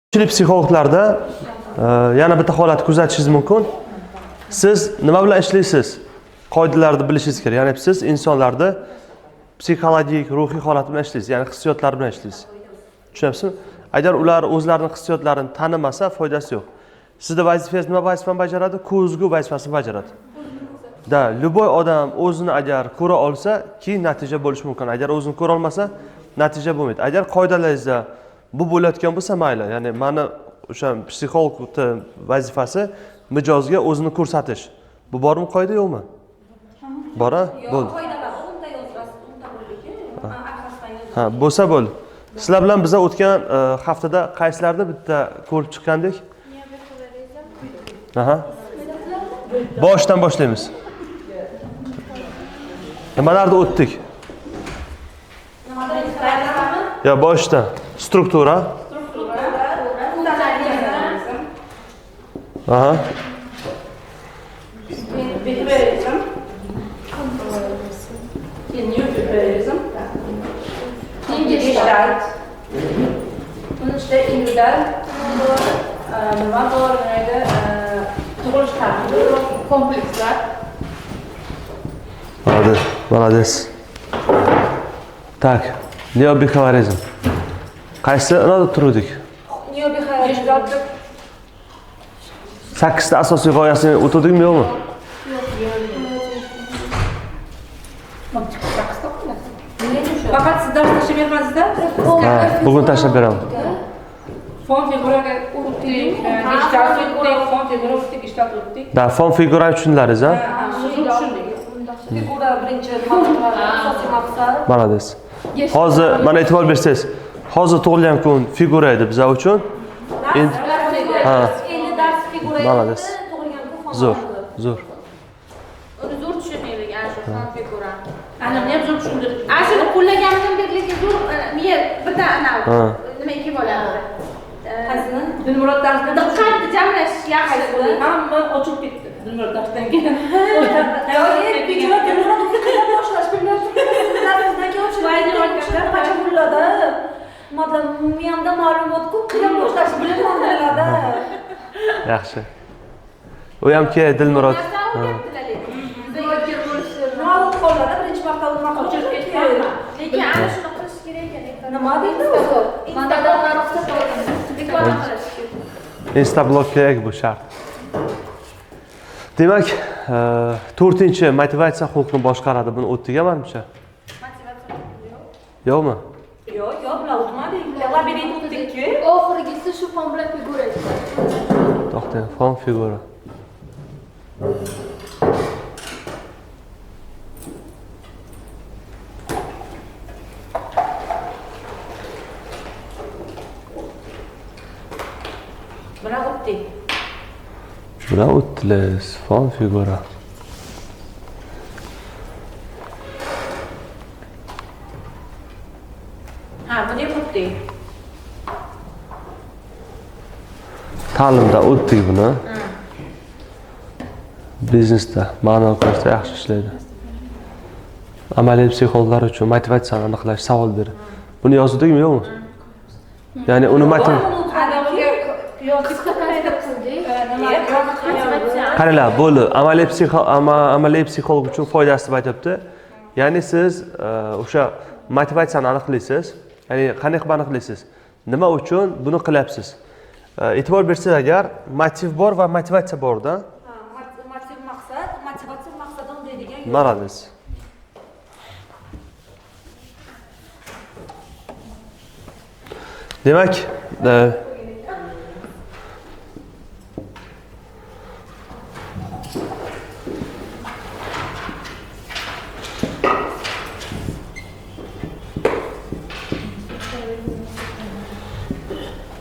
Ko'pchilik psixologlarda yana bitta holat kuzatishingiz mumkin. Siz nima bilan ishlaysiz? Qoidalarni bilishingiz kerak. Ya'ni siz insonlarni psixologik, ruhiy holati bilan ishlaysiz, ya'ni hissiyotlari bilan ishlaysiz. Tushunyapsizmi? Agar ular o'zlarining hissiyotlarini tanimasa, foydasi yo'q. Sizni vazifangiz nima vazifani bajaradi? Ko'zgu vazifasini bajaradi. Da, любой odam o'zini agar ko'ra olsa, keyin natija bo'lishi mumkin. Agar o'zini ko'ra olmasa, natija bo'lmaydi. Agar qoidalaringizda bu bo'layotgan bo'lsa, mayli. Ya'ni mani o'sha psixologni vazifasi mijozga o'zini ko'rsatish. Bu bormi qoida yo'qmi? Bor-a? Bo'ldi. Qoidalar o'nta yozasiz, o'nta bo'ldiki. Arkasidan yozasiz. Ha, bo'lsa bo'ldi. Sizlar bilan biza o'tgan haftada qaysilarni bitta ko'rib chiqqandik? Aha. Boshidan boshlaymiz. Nimalarni o'tdik? Ya boshidan struktura. Aha. Behaviorism. Keyin neobehaviorism. Keyin gestalt. Uni ichida individual bor, nima bor, nima edi, tug'ilish tartibi bor, komplekslar. Молодец, молодец. Так, neobehaviorizm. Qaysi nima turdik? Neobehaviorizm. 8 ta asosiy g'oyasini o'tdikmi yo'qmi? Faqat siz dars tashlab bermadingizda? Ha, bugun tashlab beraman. Fon figuraga o'tdik, gestalt o'tdik, fon figura o'tdik, gestalt o'tdik. Da, fon figurani tushundilaringiz, ha? Ha, shuni tushundik. Figura birinchi asosiy maqsad. Молодец. Hozir mana e'tibor bersangiz, hozir tug'ilgan kun figura edi bizlar uchun. Endi ha, Endi dars figura edi, Молодец. tug'ilgan kun fon Zo'r, figura. zo'r. Uni zo'r tushunmaylik ana shu fon figura. Ana buni ham zo'r tushundirdik. Ana shuni qo'llaganimdan beri lekin zo'r miya birdan ana Ha. nima kelib oladi. Qaysini? Dilmurod darsdan Diqqatni jamlash yaxshi. Hamma ochilib ketdi. Dilmurod darsdan keyin. Yo'q, bechora Dilmurod qilib boshlash bilmaydi. Darsimdan keyin ochilib qancha pullarda. Nimalar miyamda ma'lumot ko'p, qilib boshlash bilinmadilarda. Yaxshi. U ham kerak Dilmurod. Narsani o'rgatdilar lekin. Nima bo'lib qoladi? Birinchi marta nima Ochilib ketdi. Lekin ana shuni qilish kerak ekan. Nima deydi o'zi? Instagramdan ruxsat oldim. Reklama qilish kerak. Instablog kerak bu shart. Demak, to'rtinchi motivatsiya xulqni boshqaradi. Buni o'tdik manimcha. Yo'qmi? Yo'q, yo'q, bular o'tmadik. Labirint o'tdik-ku. Oxirgisi shu fon bilan figura edi. To'xtang, fon figura. Bular o'tdik. Bular o'tdilar, fon figura. Ha, buni ham o'tdik. Ta'limda o'tdik buni. Biznesda ma'no ko'rsa yaxshi ishlaydi. Amaliy psixologlar uchun motivatsiyani aniqlash savol berib. Buni yozdikmi yo'qmi? Ya'ni uni motiv Qisqa konspekt qildik. Qaranglar, bo'ldi. Amaliy amaliy psixolog uchun foydasi deb aytyapti. Ya'ni siz o'sha motivatsiyani aniqlaysiz. Ya'ni qanday qilib aniqlaysiz? Nima uchun buni qilyapsiz? E'tibor bersangiz agar motiv bor va motivatsiya bor-da. Ha, motiv maqsad, motivatsiya maqsadini undaydigan yo'l. Молодец. Demak,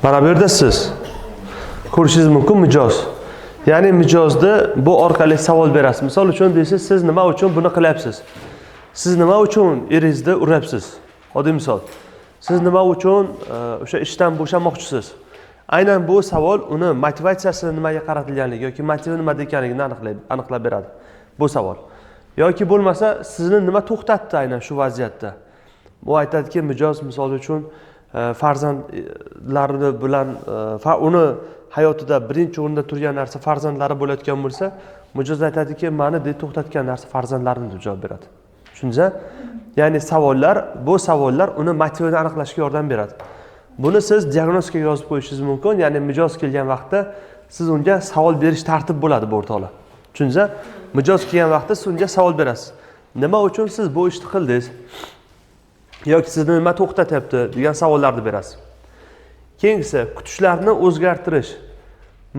mana bu yerda siz ko'rishingiz mumkin mijoz. Ya'ni mijozni bu orqali savol berasiz. Misol uchun deysiz, siz nima uchun buni qilyapsiz? Siz nima uchun eringizni uryapsiz? Oddiy misol. Siz nima uchun o'sha ishdan bo'shamoqchisiz? Aynan bu savol uni motivatsiyasi nimaga qaratilganligi yoki motivi nimada ekanligini aniqlab beradi. Bu savol. Yoki bo'lmasa sizni nima to'xtatdi aynan shu vaziyatda? Bu aytadiki, mijoz misol uchun Farzandlari bilan uni hayotida birinchi o'rinda turgan narsa farzandlari bo'layotgan bo'lsa, mijoz aytadiki, mani deb to'xtatgan narsa farzandlarim deb javob beradi. Tushundingizmi? Ya'ni savollar, bu savollar uni motivini aniqlashga yordam beradi. Buni siz diagnostikaga yozib qo'yishingiz mumkin. Ya'ni mijoz kelgan vaqtda siz unga savol berish tartib bo'ladi bu o'rtoqlar. Tushundingizmi? Mijoz kelgan vaqtda siz unga savol berasiz. Nima uchun siz bu ishni qildingiz? Yoki sizni nima to'xtatyapti degan savollarni berasiz. Keyingisi, kutishlarni o'zgartirish.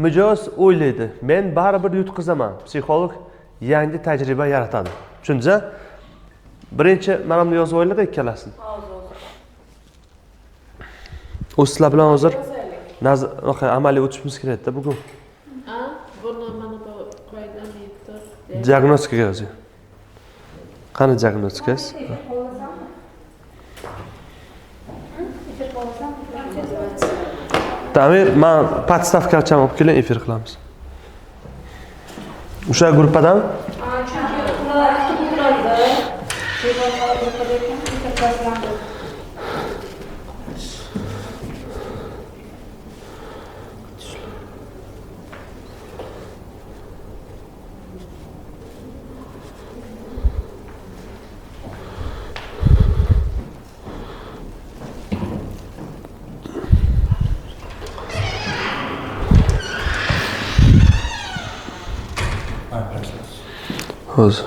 Mijoz o'ylaydi, men baribir yutqizaman. Psixolog yangi tajriba yaratadi. Tushundingizmi? Birinchi mana buni yozib olinglar ikkalasini. O'z sizlar bilan hozir amaliy o'tishimiz kerak-da bugun. Buni mana bu qoidani yetir. Diagnostikaga yozing. Qani diagnostikasi? Tamir, men podstavkacham olib keling, efir qilamiz. O'sha gruppadan? Chunki ular o'tiradi. Hozir.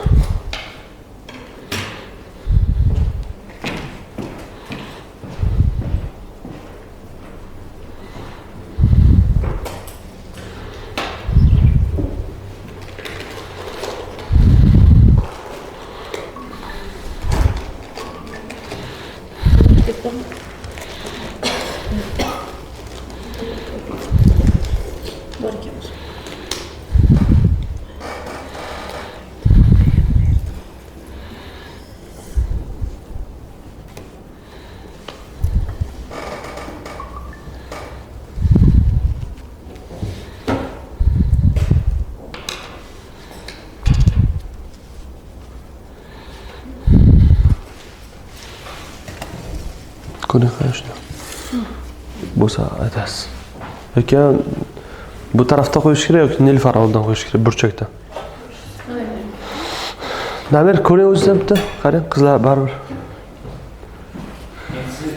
Ko'ring shuni. Bo'lsa aytasiz. Yoki bu tarafda qo'yish kerak yoki Nilufar oldidan qo'yish kerak, burchakda. Damir, ko'ring o'zingiz bitta. Qarang, qizlar baribir. Men siz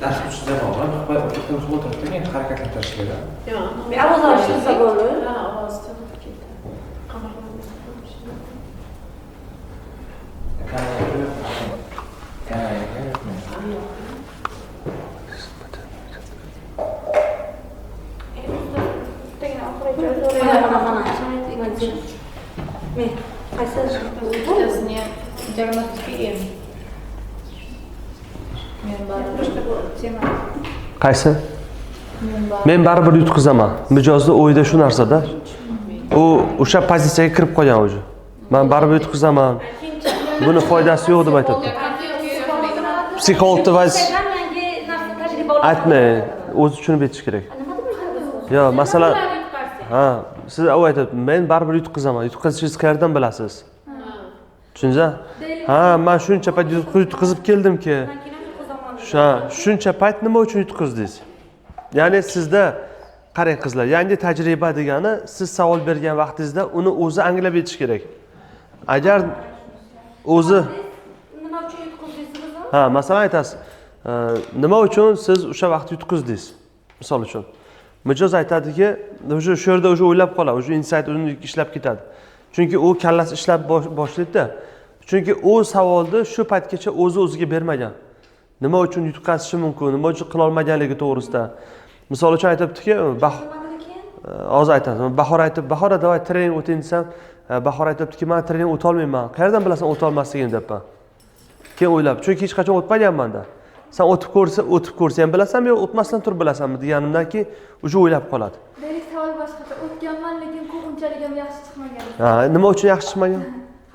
dars uchun javob harakatlantirish kerak. Yo'q. Ovoz olishsa bo'ladi. Ha, ovoz tinib ketdi. Qaysi? Men baribir yutqizaman. Mijozni o'yida shu narsada. U o'sha pozitsiyaga kirib qolgan o'zi. Men baribir yutqizaman. Buni foydasi yo'q deb aytadi. Psixologni aytmang, o'zi tushunib yetish kerak. Yo, masalan, ha, siz u aytadi, men baribir yutqizaman. Yutqizishingiz qayerdan bilasiz? Tushundingizmi? Ha, men shuncha payt yutqizib keldimki. Shuncha payt nima uchun yutqizdingiz? Ya'ni sizda qarang qizlar, yangi tajriba degani siz savol bergan vaqtingizda uni o'zi anglab yetish kerak. Agar o'zi nima uchun yutqizdingiz? Ha, masalan aytasiz, nima uchun siz o'sha vaqt yutqizdingiz? Misol uchun. Mijoz aytadiki, o'sha shu yerda o'sha o'ylab qoladi, o'sha insight uni ishlab ketadi. Chunki u kallasi ishlab boshlaydi-da. Chunki u savolni shu paytgacha o'zi o'ziga bermagan. Nima uchun yutqazishi mumkin, nima uchun qila olmaganligi to'g'risida. Misol uchun aytibdiki, hozir aytamiz. Bahor aytib, Bahora davay trening o'ting desam, Bahor aytibdiki, men trening o'ta olmayman. Qayerdan bilasan o'ta olmasligini debman. Keyin o'ylab, chunki hech qachon o'tmaganman-da. Sen o'tib ko'rsa, o'tib ko'rsa ham bilasanmi yo o'tmasdan turib bilasanmi deganimdan keyin o'sha o'ylab qoladi. Demak, savol boshqacha. O'tganman, lekin ko'pinchalik ham yaxshi chiqmagan. Ha, nima uchun yaxshi chiqmagan?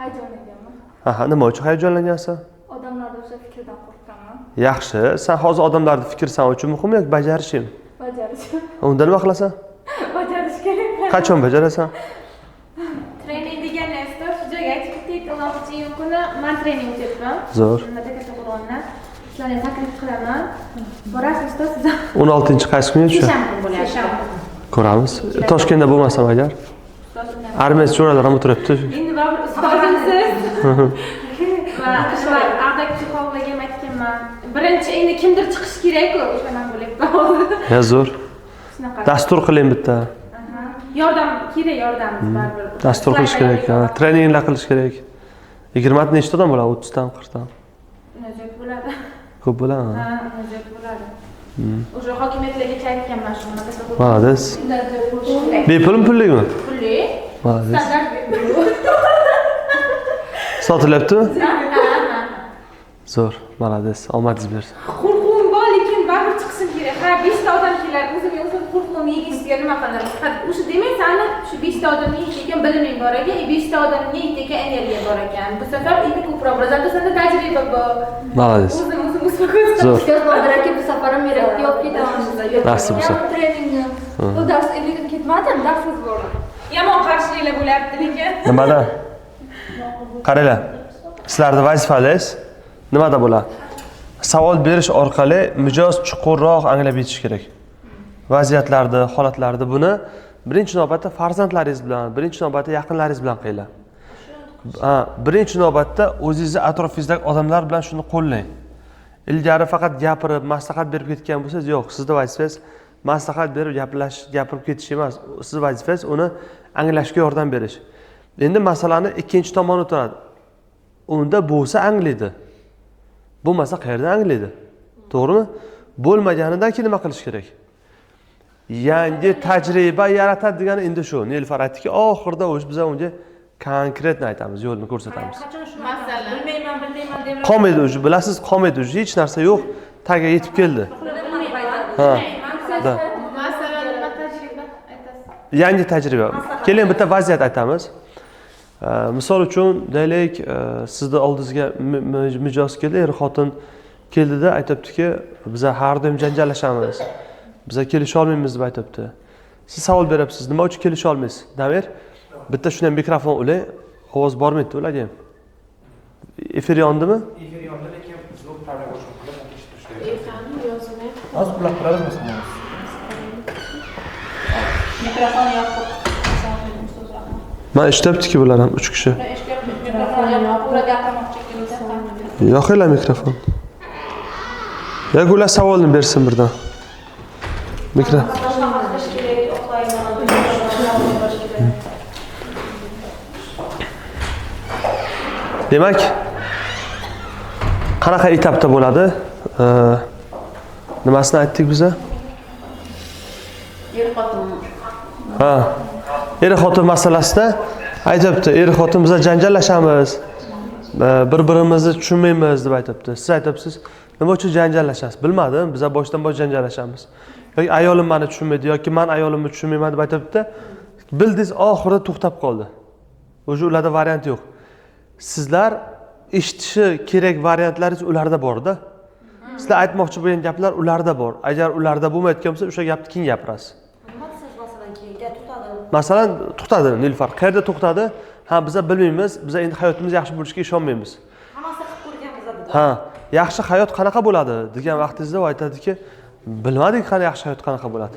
Hayajonlanganman. Ha, nima uchun hayajonlangansan? Odamlarda o'sha fikrdan qo'rqaman. Yaxshi, sen hozir odamlarning fikri sen uchun muhimmi yoki bajarishing? Bajarish. Unda nima qilasan? Bajarish kerak. Qachon bajarasan? Trening degan narsa shu joyga aytib ketdik. 16-iyun kuni men trening o'tyapman. Zo'r. Nimada Kattaqo'rg'onda. Sizlarni taklif qilaman. Borasiz ustoz siz. 16 qaysi kunga tushadi? Seshanba kuni bo'lyapti. Seshanba. Ko'ramiz. Toshkentda bo'lmasam agar. Armiyasi jo'ralar ham o'tiribdi. Endi baribir ustozimsiz. Va shular ardak psixologga ham aytganman. Birinchi endi kimdir chiqishi kerak-ku, o'sha man bo'lyapti hozir. Ya zo'r. Shunaqa. Dastur qiling bitta. Yordam kerak, yordamimiz baribir. Dastur qilish kerak, treninglar qilish kerak. 20 nechta odam bo'ladi? 30 dan, 40 dan. Najot bo'ladi. Ko'p bo'ladi. Ha, najot bo'ladi. O'sha hokimiyatlarga aytganman shuni. Молодец. Bepulmi, pullikmi? Pulli. Молодец. Standart bepul. Sotilyaptimi? Zo'r, молодец. Omadingiz bersin. Qo'rquvim bor, lekin baribir chiqishim kerak. Ha, 5 ta odam keladi, o'zimga o'zim qo'rquvim yengishga nima qilaman? Ha, o'sha demak, sani shu 5 ta odamga yetgan biliming bor ekan, 5 ta odamga yetgan energiya bor ekan. Bu safar endi ko'proq bo'ladi. Zato senda tajriba bor. Молодец. O'zim o'zim uspokойся. Zo'r. Ustoz Botir aka, bu safar ham merak olib ketaman. Nasib bo'lsa. Treningni. U dars lekin ketmadim, darsiz bordim. Yomon qarshiliklar bo'lyapti lekin. Nimada? Qaranglar. Sizlarning vazifangiz nimada bo'ladi? Savol berish orqali mijoz chuqurroq anglab yetish kerak. Vaziyatlarni, holatlarni buni birinchi navbatda farzandlaringiz bilan, birinchi navbatda yaqinlaringiz bilan qilinglar. Ha, birinchi navbatda o'zingizni atrofingizdagi odamlar bilan shuni qo'llang. Ilgari faqat gapirib, maslahat berib ketgan bo'lsangiz, yo'q, sizni vazifangiz maslahat berib gapirib ketish emas. Siz vazifangiz uni anglashga yordam berish. Endi masalani ikkinchi tomoni turadi. Unda bo'lsa anglaydi. Bo'lmasa qayerdan anglaydi? To'g'rimi? Bo'lmaganidan keyin nima qilish kerak? Yangi tajriba yaratadi degani endi shu. Nilufar aytdiki, oxirida o'sha biz unga konkretni aytamiz, yo'lni ko'rsatamiz. Qachon shuni bilmayman, bilmayman deb qolmaydi o'zi, bilasiz, qolmaydi o'zi, hech narsa yo'q, taga yetib keldi. Ha. Da. Masalan, nima tajriba aytasiz? Yangi tajriba. Keling bitta vaziyat aytamiz. Misol uchun, deylik, sizni oldingizga mijoz keldi, er xotin keldida aytibdiki, biz har doim janjallashamiz. Biz kelisha olmaymiz deb aytibdi. Siz savol beryapsiz, nima uchun kelisha olmaysiz? Damir, bitta shunday mikrofon ulang, ovoz bormaydi ularga ham. Efir yondimi? Efir yondi, lekin zvuk problema bo'lishi mumkin, eshitib turishdi. Efirni yozmayapti. Hozir ulab qo'yamiz masalan. Mikrofon yoqib. Men eshityaptiki bular ham 3 kishi. Mikrofon yoqib, ular gapirmoqchi ekan. Yoqinglar mikrofon. Yoki ular savolni bersin birdan. Mikrofon. Demak, qanaqa etapda bo'ladi? Nimasini aytdik biza? Er-xotin. Ha. Er-xotin masalasida aytibdi, er-xotin biza janjallashamiz, bir-birimizni tushunmaymiz deb aytibdi. Siz aytibsiz, nima uchun janjallashasiz? Bilmadim, biza boshdan bosh janjallashamiz. Yoki ayolim meni tushunmaydi yoki men ayolimni tushunmayman deb aytibdi. Bildingiz, oxirida to'xtab qoldi. O'sha ularda variant yo'q. Sizlar eshitishi kerak variantlaringiz ularda bor-da. Sizlar aytmoqchi bo'lgan gaplar ularda bor. Agar ularda bo'lmayotgan bo'lsa, o'sha gapni keyin gapirasiz. Masalan, to'xtadi Nilufar. Qayerda to'xtadi? Ha, biz bilmaymiz, biz endi hayotimiz yaxshi bo'lishiga ishonmaymiz. Hammasi qilib ko'rganmiz dedi. Ha, yaxshi hayot qanaqa bo'ladi degan vaqtingizda u aytadiki, bilmadik qani yaxshi hayot qanaqa bo'ladi.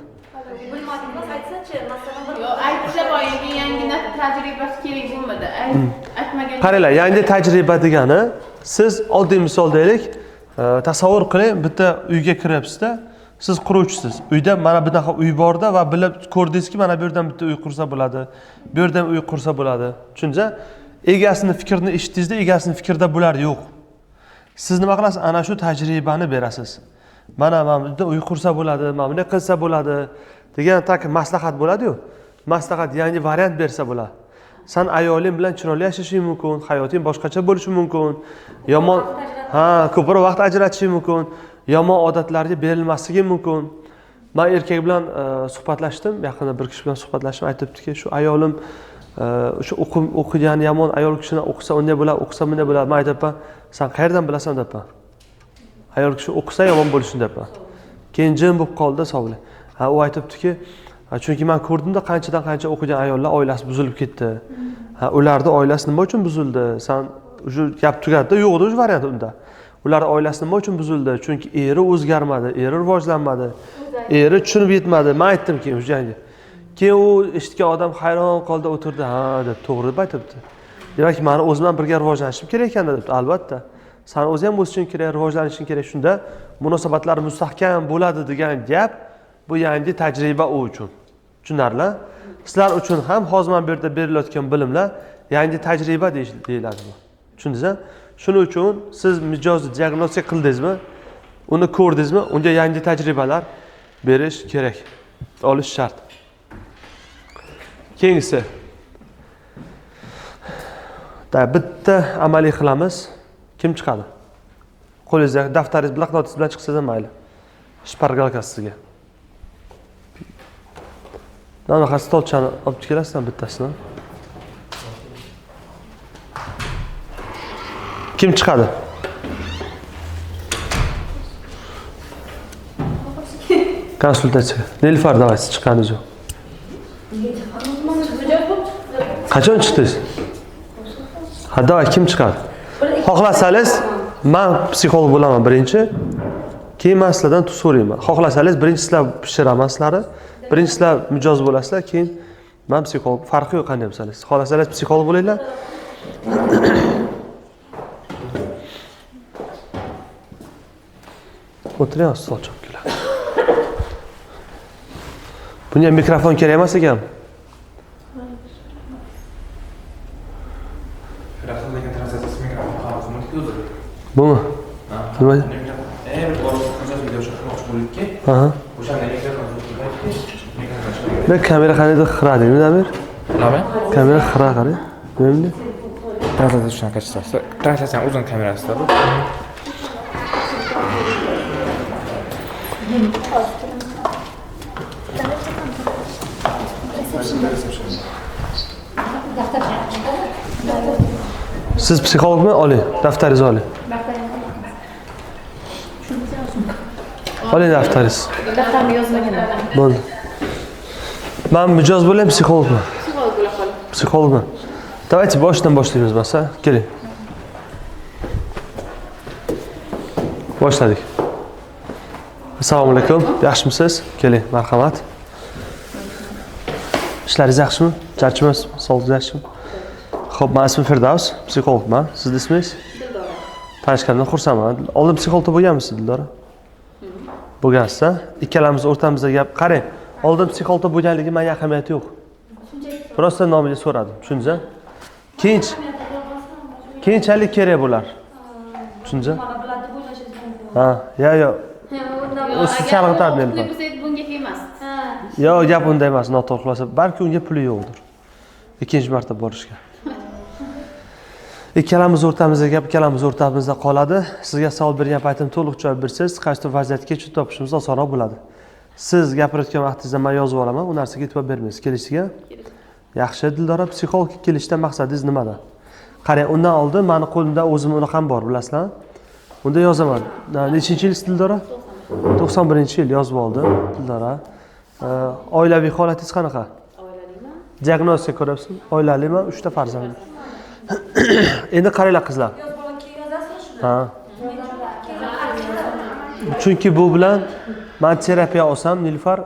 Bilmadingiz, aytsinchi, masalan bir Yo'q, aytsa boyagi yangi tajribasi kerak bo'lmadi. Aytmagan. Qaranglar, yangi tajriba degani siz oddiy misol deylik, tasavvur qiling, bitta uyga kiryapsiz-da, siz quruvchisiz. Uyda mana bunaqa uy borda va bilib ko'rdingizki, mana bu yerdan bitta uy qursa bo'ladi, bu yerdan uy qursa bo'ladi. Tushundingizmi? Egasini fikrini eshitdingizda, egasini fikrida bular yo'q. Siz nima qilasiz? Ana shu tajribani berasiz. Mana bu yerda uy qursa bo'ladi, mana bunday qilsa bo'ladi degan tak maslahat bo'ladi-yu. Maslahat, yangi variant bersa bo'ladi. San ayoling bilan chiroyli yashashing mumkin, hayoting boshqacha bo'lishi mumkin. Yomon, ha, ko'proq vaqt ajratishing mumkin. Yomon odatlarga berilmasligi mumkin. Men erkak bilan suhbatlashdim, yaqinda bir kishi bilan suhbatlashdim, aytibdiki, shu ayolim o'sha o'qigan yomon ayol kishini o'qisa unday bo'ladi, o'qisa bunday bo'ladi. Men aytyapman, sen qayerdan bilasan deyapman. Ayol kishi o'qisa yomon bo'lishini deyapman. Keyin jim bo'lib qoldi savol. Ha, u aytibdiki, chunki men ko'rdimda qanchadan qancha o'qigan ayollar oilasi buzilib ketdi. Ha, ularning oilasi nima uchun buzildi? Sen o'sha gap tugatdi, yo'q edi o'sha variant unda. Ular oilasi nima uchun buzildi? Chunki eri o'zgarmadi, eri rivojlanmadi, eri tushunib yetmadi. Men aytdim keyin o'shanga. Keyin u eshitgan odam hayron qoldi, o'tirdi, ha deb to'g'ri deb aytibdi. Demak, meni o'zim ham birga rivojlanishim kerak ekan debdi. Albatta. San o'zing ham o'sishing kerak, rivojlanishing kerak. Shunda munosabatlar mustahkam bo'ladi degan gap bu yangi tajriba u uchun. Tushunarli? Sizlar uchun ham hozir mana bu yerda berilayotgan bilimlar yangi tajriba deyiladi bu. Tushundingizmi? Shuning uchun siz mijozni diagnostika qildingizmi, uni ko'rdingizmi, unga yangi tajribalar berish kerak, olish shart. Keyingisi. Bitta amaliy qilamiz. Kim chiqadi? Qo'lingizda daftaringiz, bloknotingiz bilan chiqsangiz ham mayli. Shpargalka sizga. Mana stolchani olib kelasizmi bittasini? Kim chiqadi? Konsultatsiya. Nilufar, давай, siz chiqqaningiz yo'q. Qachon chiqdingiz? Ha, давай, kim chiqadi? Xohlasangiz, men psixolog bo'laman birinchi, keyin men sizlardan so'rayman. Xohlasangiz, birinchi sizlar pishiraman sizlarni, birinchi sizlar mijoz bo'lasizlar, keyin men psixolog. Farqi yo'q qanday bo'lsangiz. Xohlasangiz psixolog bo'linglar. O'tiring, stol chop keladi. Bunga mikrofon kerak emas ekan. Bumi? Nima? Aha. Ne kamera qandaydir xira deymi, Damir? Nima? Kamera xira qarang. Nima? Translyatsiya shunaqa kachitasi. Translyatsiyaning o'zining kamerasida bu. Siz psixologmi? Oling, daftaringizni oling. Oling daftaringizni. Daftarimni yozmaganman. Bo'ldi. Men mijoz bo'laymi, psixologmi? Psixolog bo'la qoling. Psixologmi? Давайте boshidan boshlaymiz masa. Keling. Boshladik. Assalomu alaykum. Yaxshimisiz? Keling, marhamat. Ishlaringiz yaxshimi? Charchamayapsizmi? Sog'ligingiz yaxshimi? Xo'p, men ismim Firdavs, psixologman. Sizni ismingiz? Dildora. Tanishganimdan xursandman. Oldin psixologda bo'lganmisiz, Dildora? Bo'lgansiz, ha? Ikkalamiz o'rtamizda gap. Qarang, oldin psixologda bo'lganligi menga ahamiyati yo'q. Просто nomiga so'radim, tushundingiz? Keyinchalik kerak bular. Tushundingiz? Ha, yo'q. U siz chalg'itadi meni. Bunga emas. Yo'q, gap unda emas, noto'g'ri xulosa. Balki unga puli yo'qdir. Ikkinchi marta borishga. Ikkalamiz o'rtamizda gap, ikkalamiz o'rtamizda qoladi. Sizga savol bergan paytim to'liq javob bersangiz, qaysidir vaziyatga yechim topishimiz osonroq bo'ladi. Siz gapirayotgan vaqtingizda men yozib olaman, u narsaga e'tibor bermaysiz. Kelishga? Yaxshi, Dildora, psixologga kelishdan maqsadingiz nimada? Qarang, undan oldin meni qo'limda o'zim unaqam bor, bilasizlar? Unda yozaman. Nechinchi yil Dildora? 91-yil yozib oldim, Dildora. Oilaviy holatingiz qanaqa? Oilaliman. Diagnostika ko'ryapsizmi? Oilaliman, 3 ta farzandim. Endi qaranglar qizlar. Ha. Chunki bu bilan men terapiya olsam, Nilufar,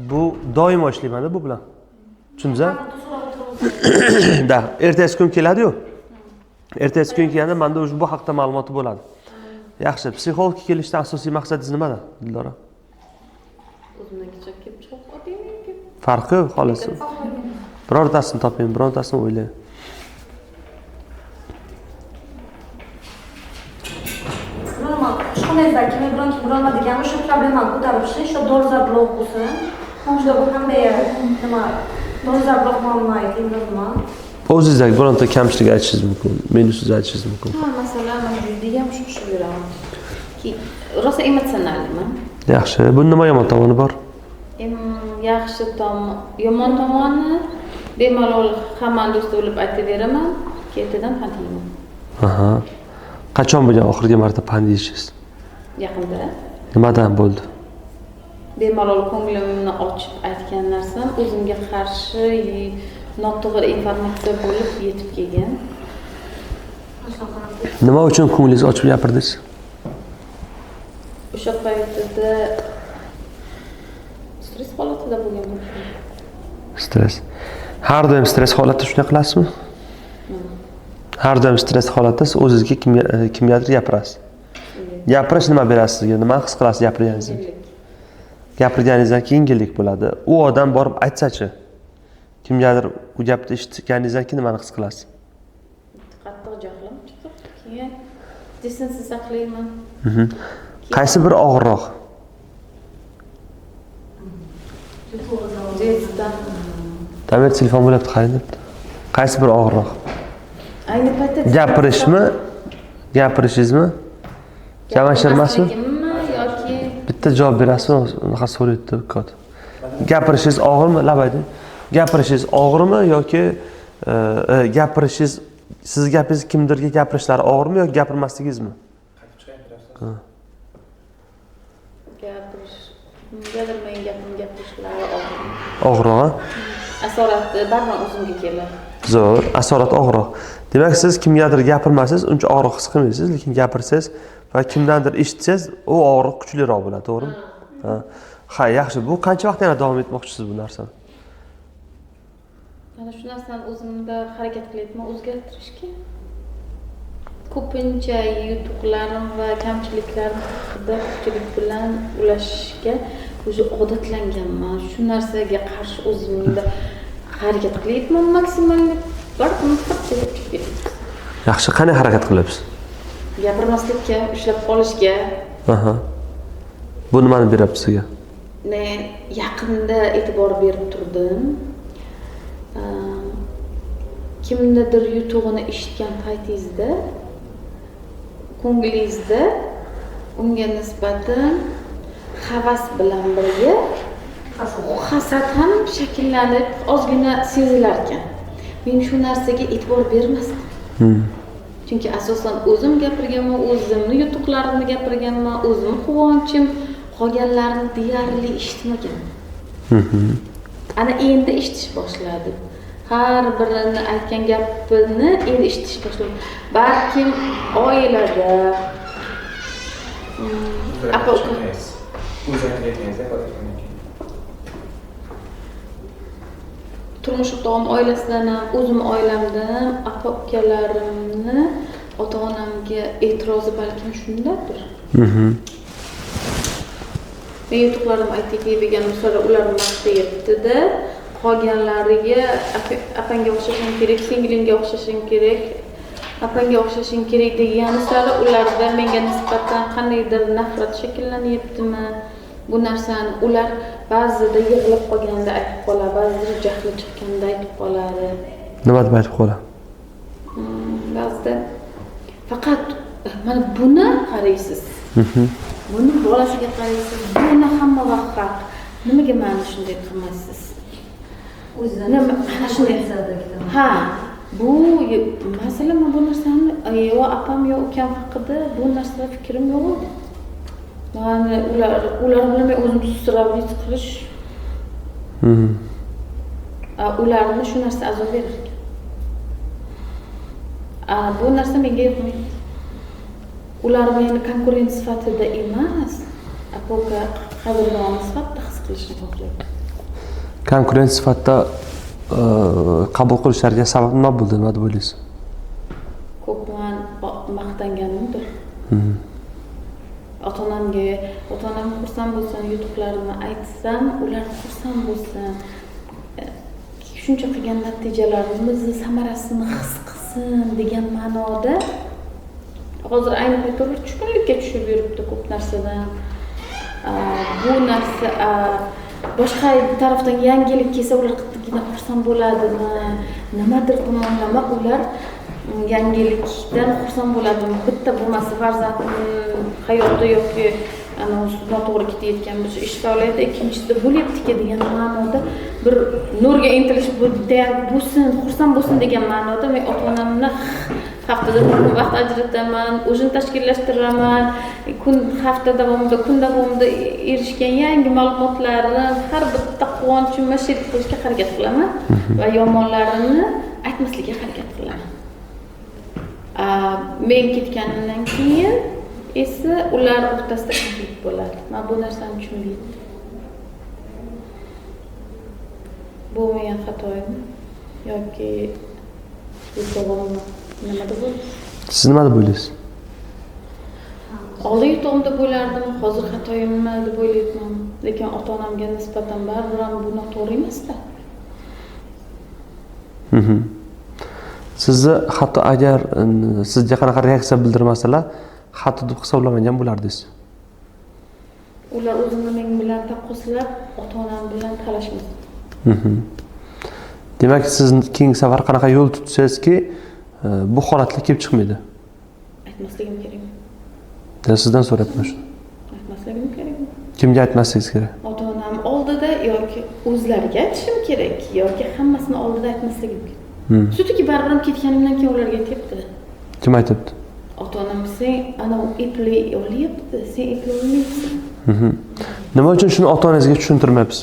bu doimo ishlayman-da bu bilan. Tushundingizmi? Da, ertasi kun keladi-yu. Ertasi kun kelganda menda o'sha bu haqda ma'lumoti bo'ladi. Yaxshi, psixologga kelishdan asosiy maqsadingiz nimada, Dildora? O'zimdan kecha kelib chiqib otaymi? Farqi xolos. Birortasini toping, birortasini o'ylang. Ishxonangizdagi biron kim biron degan o'sha problemani ko'tarib chiqish, o'sha dolzarblok bo'lsin. Qo'shida bu qanday nima dolzarblok muammo ayting, nima? O'zingizdagi bironta kamchilik aytishingiz mumkin, minusingizni aytishingiz mumkin. Ha, masalan, men judayam shoshib yuraman. Rosa emotsionalman. Yaxshi, buni nima yomon tomoni bor? Yaxshi tomoni, yomon tomoni bemalol hammani do'st bo'lib aytaveraman, ketidan pand yeyman. Aha. Qachon bo'lgan oxirgi marta pand yeyishingiz? Yaqinda. Nimadan bo'ldi? Bemalol ko'nglimni ochib aytgan narsam o'zimga qarshi noto'g'ri informatsiya bo'lib yetib kelgan. Nima uchun ko'nglingizni ochib gapirdingiz? O'sha paytida stress holatida bo'lgan bo'lishim. Stress. Har doim stress holatda shunday qilasizmi? Har doim stress holatda siz o'zingizga kimgadir gapirasiz. Gapirish nima beradi sizga? Nima his qilasiz gapirganingizdan? Gapirganingizdan keyin yengillik bo'ladi. U odam borib aytsa-chi, kimgadir u gapni eshitganingizdan keyin nimani his qilasiz? Qattiq jahlim chiqib, keyin distansiya saqlayman. Qaysi biri og'irroq? Damir telefon bo'lyapti, qarang debdi. Qaysi biri og'irroq? Ayni paytda gapirishmi? Gapirishingizmi? Jamashirmasmi? Yoki bitta javob berasizmi? Unaqa so'raydi kod. Gapirishingiz og'irmi? Labaydi. Gapirishingiz og'irmi yoki gapirishingiz, siz gapingiz kimdirga gapirishlari og'irmi yoki gapirmasligingizmi? Gapirish. Negadir men gapim gapirishlari og'ir. Og'irroq? Asorat baribir o'zimga keladi. Zo'r, asorat og'irroq. Demak, siz kimgadir gapirmasangiz uncha og'riq his qilmaysiz, lekin gapirsangiz va kimdandir eshitsangiz, u og'riq kuchliroq bo'ladi, to'g'rimi? Ha. Ha, yaxshi. Bu qancha vaqt yana davom etmoqchisiz bu narsani? Mana shu narsani o'zimda harakat qilyapman o'zgartirishga. Ko'pincha yutuqlarim va kamchiliklarim haqida ko'pchilik bilan ulashishga o'zi odatlanganman. Shu narsaga qarshi o'zimda harakat qilyapman maksimalni, bir kun chiqib ketdi. Yaxshi, qanday harakat qilyapsiz? Gapirmaslikka, ushlab qolishga. Aha. Bu nimani beryapti sizga? Men yaqinda e'tibor berib turdim. Kimnidir yutug'ini eshitgan paytingizda ko'nglingizda unga nisbatan havas bilan birga hasad ham shakllanib ozgina sezilar ekan. Men shu narsaga e'tibor bermasdim. Chunki asosan o'zim gapirganman, o'zimni yutuqlarimni gapirganman, o'zim quvonchim, qolganlarini deyarli eshitmaganman. Ana endi eshitish boshladi. Har birini aytgan gapini endi eshitish boshladi. Balkim oilada apa uka turmush o'rtog'im oilasidan ham, o'zim oilamdan ham apa ukalarimni ota-onamga e'tirozi balkim shundadir. Men yutuqlarim aytdik deganim sira ular maqtayapti-da, qolganlariga apangga o'xshashing kerak, singlingga o'xshashing kerak, apangga o'xshashing kerak degani sari ularda menga nisbatan qandaydir nafrat shakllanyaptimi? Bu narsani ular ba'zida yig'ilib qolganda aytib qoladi, ba'zida jahli chiqqanda aytib qoladi. Nima deb aytib qoladi? Ba'zida faqat mana buni qaraysiz. Buni bolasiga qaraysiz, buni hamma vaqt farq. Nimaga meni shunday qilmaysiz? O'zidan mana shunday. Ha, bu masalan men bu narsani yo apam yo ukam haqida bu narsada fikrim yo'q edi. Mani ular bilan men o'zim сравнить qilish. Ularni shu narsa azob berar ekan. Bu narsa menga yoqmaydi. Ular meni konkurent sifatida emas, aka qadrdoni sifatida his qilishni xohlayman. Konkurent sifatida qabul qilishlariga sabab nima bo'ldi, nima deb o'ylaysiz? Ko'p man maqtanganimdir. Ota-onamga, ota-onam xursand bo'lsin, yutuqlarimni aytsam, ular xursand bo'lsin. Shuncha qilgan natijalarimizni samarasini his qilsin degan ma'noda hozir ayni paytda ular tushkunlikka tushib yuribdi ko'p narsadan. Bu narsa boshqa tarafdan yangilik kelsa ular qattiqqina xursand bo'ladimi? Nimadir tomonlama ular yangilikdan xursand bo'ladimi? Bitta bo'lmasa farzandining hayotda yoki ana noto'g'ri ketayotgan bo'lsa eshita oladi, ikkinchisida bo'lyaptiki degan ma'noda bir nurga intilish bo'lsin, xursand bo'lsin degan ma'noda men ota-onamni haftada bir kun vaqt ajrataman, o'zim tashkillashtiraman, kun hafta davomida, kun davomida erishgan yangi ma'lumotlarni har bitta quvonchimni sherik qilishga harakat qilaman va yomonlarini aytmaslikka harakat qilaman. Men ketganimdan keyin Esa ular o'rtasida konflikt bo'ladi. Men bu narsani tushunib yetdim. Bo'lmagan xatoymi yoki yutug'immi? Nima deb o'ylaysiz? Siz nima deb o'ylaysiz? Oldin yutug'im deb o'ylardim, hozir xatoyimmi deb o'ylayapman. Lekin ota-onamga nisbatan baribir ham bu noto'g'ri emas-da. Sizni hatto agar sizga qanaqa reaksiya bildirmasalar, xato deb hisoblamagan bo'lardingiz. Ular o'zini men bilan taqqoslab, ota-onam bilan talashmasdi. Demak, siz keyingi safar qanaqa yo'l tutsangizki, bu holatlar kelib chiqmaydi. Aytmasligim kerakmi? Sizdan so'rayapman shuni. Aytmasligim kerakmi? Kimga aytmasligingiz kerak? Ota-onam oldida yoki o'zlariga aytishim kerak, yoki hammasini oldida aytmasligim kerak. Sutiki baribir ham ketganimdan keyin ularga aytyapti. Kim aytyapti? Ota-onam sen ana u epli olyapti, sen epli olmayapsan. Nima uchun shuni ota-onangizga tushuntirmayapsiz?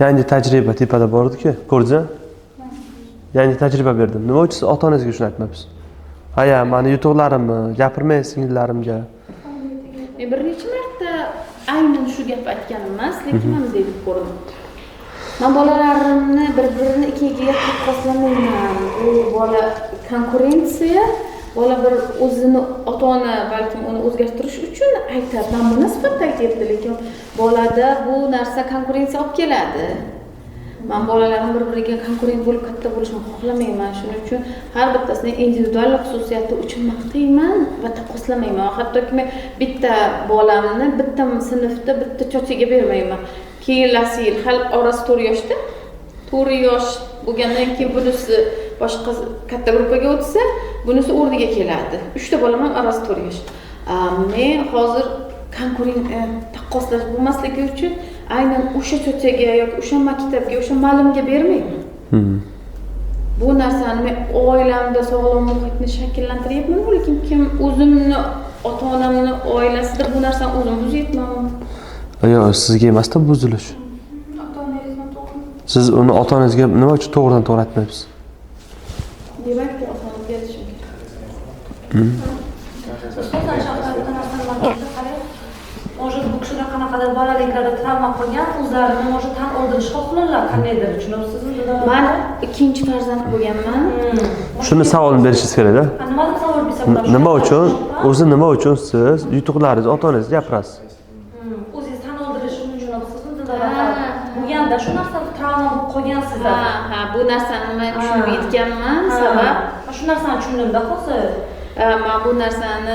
Yangi tajriba tepada bordi-ku, ko'rdingizmi? Yangi tajriba berdim. Nima uchun siz ota-onangizga shuni aytmayapsiz? Aya, meni yutuqlarimni gapirmang singillarimga. Men bir necha marta aynan shu gap aytganim emas, lekin men deb ko'rdim. Men bolalarimni bir-birini ikkiga taqqoslamayman. Bu bola konkurensiya, bola bir o'zini ota-ona balkim uni o'zgartirish uchun aytadi. Men buni sifatida aytyapti, lekin bolada bu narsa konkurensiya olib keladi. Men bolalarim bir-biriga konkurent bo'lib katta bo'lishini xohlamayman. Shuning uchun har bittasini individual xususiyati uchun maqtayman va taqqoslamayman. Hattoki men bitta bolamni bitta sinfda bitta cho'chaga bermayman. Kelasi yil hali orasi 4 yoshda. 4 yosh bo'lgandan keyin bunisi boshqa katta gruppaga o'tsa, bunisi o'rniga keladi. 3 ta bolam ham orasi 4 yosh. Men hozir konkurent taqqoslash bo'lmasligi uchun aynan o'sha cho'chaga yoki o'sha maktabga, o'sha ma'lumga bermayman. Bu narsani men oilamda sog'lom muhitni shakllantiryapman, lekin kim o'zimni ota-onamni oilasida bu narsani o'zim buzyapman. Yo'q, sizga emas-da buzilish. Ota-onangiz noto'g'ri. Siz uni ota-onangizga nima uchun to'g'ridan to'g'ri aytmayapsiz? Demak, ota-onamga aytishim kerak. Может, bu kishilar qanaqadir bolaliklarda travma qilgan, o'zlarini может tan oldirish xohlarlar qandaydir, tushunibsizmi? Men ikkinchi farzand bo'lganman. Shuni savolni berishingiz kerak-da. Nima deb savol bersa bo'ladi? Nima uchun, o'zi nima uchun siz yutuqlaringizni ota-onangizga gapirasiz? O'zingiz tan oldirishni tushunibsizmi? Bo'lganda shu narsa travma bo'lib qolgan sizda. Ha, ha, bu narsani men tushunib yetganman, sabab shu narsani tushundimda hozir. Men bu narsani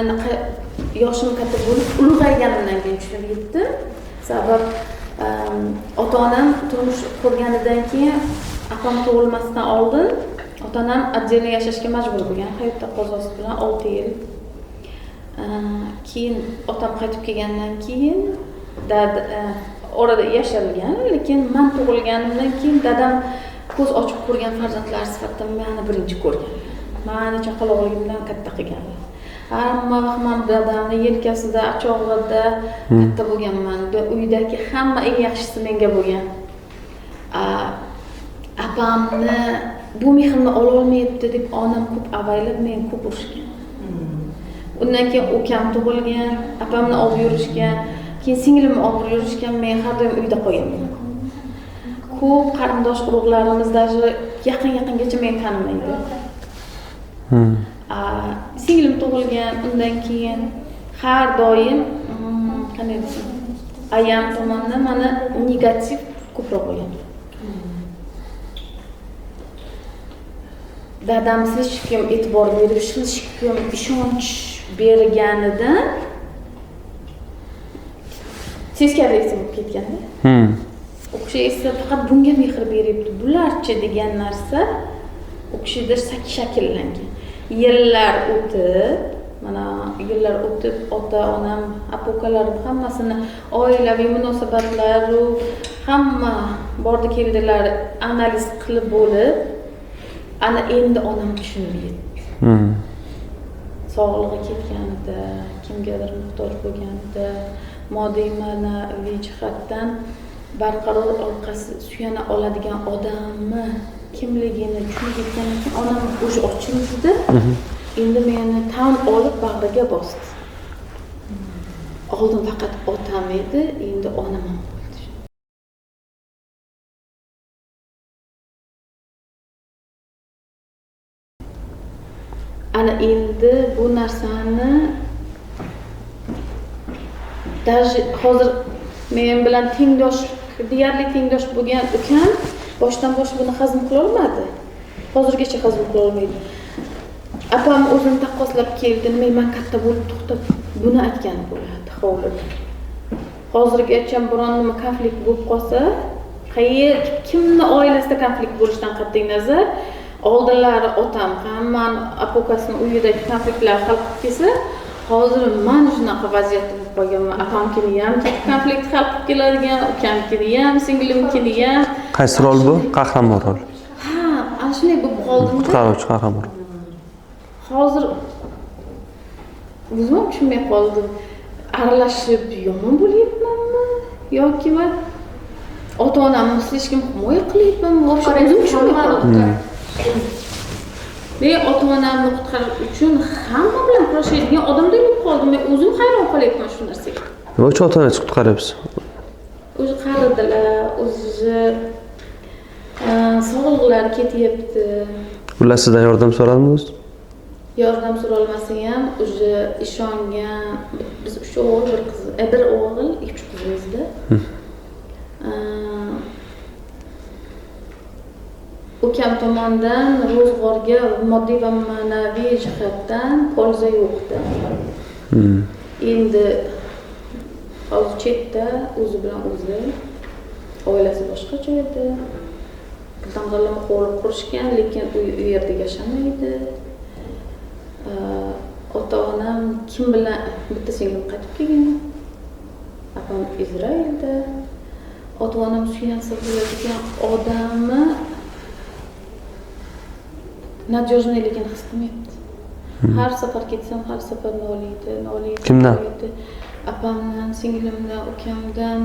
yoshim katta bo'lib ulg'ayganimdan keyin tushunib yetdim. Sabab ota-onam turmush qurganidan keyin opam tug'ilmasdan oldin ota-onam отдельно yashashga majbur bo'lgan, hayot taqozosi bilan 6 yil. Keyin otam qaytib kelgandan keyin orada yashalgan, lekin men tug'ilganimdan keyin dadam ko'z ochib ko'rgan farzandlar sifatida meni birinchi ko'rgan. Meni chaqaloqligimdan katta qilganlar. Hamma vaqt men dadamni yelkasida, achog'ida katta bo'lganman. Uydagi hamma eng yaxshisi menga bo'lgan. Opamni bu mehrni ola olmayapti deb onam ko'p avaylab, men ko'p urishgan. Undan keyin ukam tug'ilgan, opamni olib yurishgan, keyin singlimni olib yurishgan, men har doim uyda qolganman. Ko'p qarindosh urug'larimiz даже yaqin-yaqingacha meni tanimaydi. Singlim tug'ilgan, undan keyin har doim qanday desam, ayam tomonidan meni negativ ko'proq bo'lgan. Dadam hech kim e'tibor berib, hech kim ishonch berganidan teskari reaksiya bo'lib ketganda. U kishi esa faqat bunga mehr beryapti, bularchi degan narsa u kishida shakllangan. Yillar o'tib, mana yillar o'tib ota-onam, aka-ukalarim hammasini oilaviy munosabatlar, hamma bordi-keldilar analiz qilib bo'lib, ana endi onam tushunib yetdi. Sog'lig'i ketganida, kimgadir muhtoj bo'lganida, moddiy ma'naviy jihatdan barqaror orqasi suyana oladigan odamni kimligini tushunib yetgandan keyin onam o'sha ochildi. Endi meni tan olib bag'riga bosdi. Oldin faqat otam edi, endi onam ham bo'ldi. Ana endi bu narsani даже hozir men bilan tengdosh, deyarli tengdosh bo'lgan ukam boshdan bosh buni hazm qila olmadi. Hozirgacha hazm qila olmaydi. Opam o'zini taqqoslab keldi, nima men katta bo'lib to'xtab buni aytgan bo'ladi hovlida. Hozirgacha biron nima konflikt bo'lib qolsa, qayer kimni oilasida konflikt bo'lishidan qat'iy nazar, oldinlari otam hammani opokasini uyidagi konfliktlar hal qilib kelsa, hozir men shunaqa vaziyatda bo'lib qolganman. Opamkini ham konflikt hal qilib keladigan, ukamkini ham, singlimkini ham. Qaysi rol bu? Qahramon rol. Ha, ana shunday bo'lib qoldim. Qutqaruvchi qahramon. Hozir o'zim ham tushunmay qoldim. Aralashib yomon bo'lyapmanmi yoki man ota-onamni слишком himoya qilyapmanmi? O'zim tushunmay qoldim. Men ota-onamni qutqarish uchun hamma bilan kurashadigan odamday bo'lib qoldim. Men o'zim hayron qolyapman shu narsaga. Nima uchun ota-onangizni qutqaryapsiz? O'zi qaridilar, o'zi sog'liqlari ketyapti. Ular sizdan yordam so'radimi o'zi? Yordam so'ralmasa ham o'zi ishongan. Biz 3 o'g'il, bir qiz, bir o'g'il, 3 qizimizda. Ukam tomonidan ro'zg'orga moddiy va ma'naviy jihatdan polza yo'qdi. Endi hozir chetda o'zi bilan o'zi, oilasi boshqa joyda. Damg'alama qo'l qurishgan, lekin u yerda yashamaydi. Ota-onam kim bilan, bitta singlim qaytib kelgan. Opam Izraelda. Ota-onam suyansa bo'ladigan odamni надежныйligini his qilmayapti. Har safar ketsam, har safar noliydi, noliydi. Kimdan? Opamdan, singlimdan, ukamdan,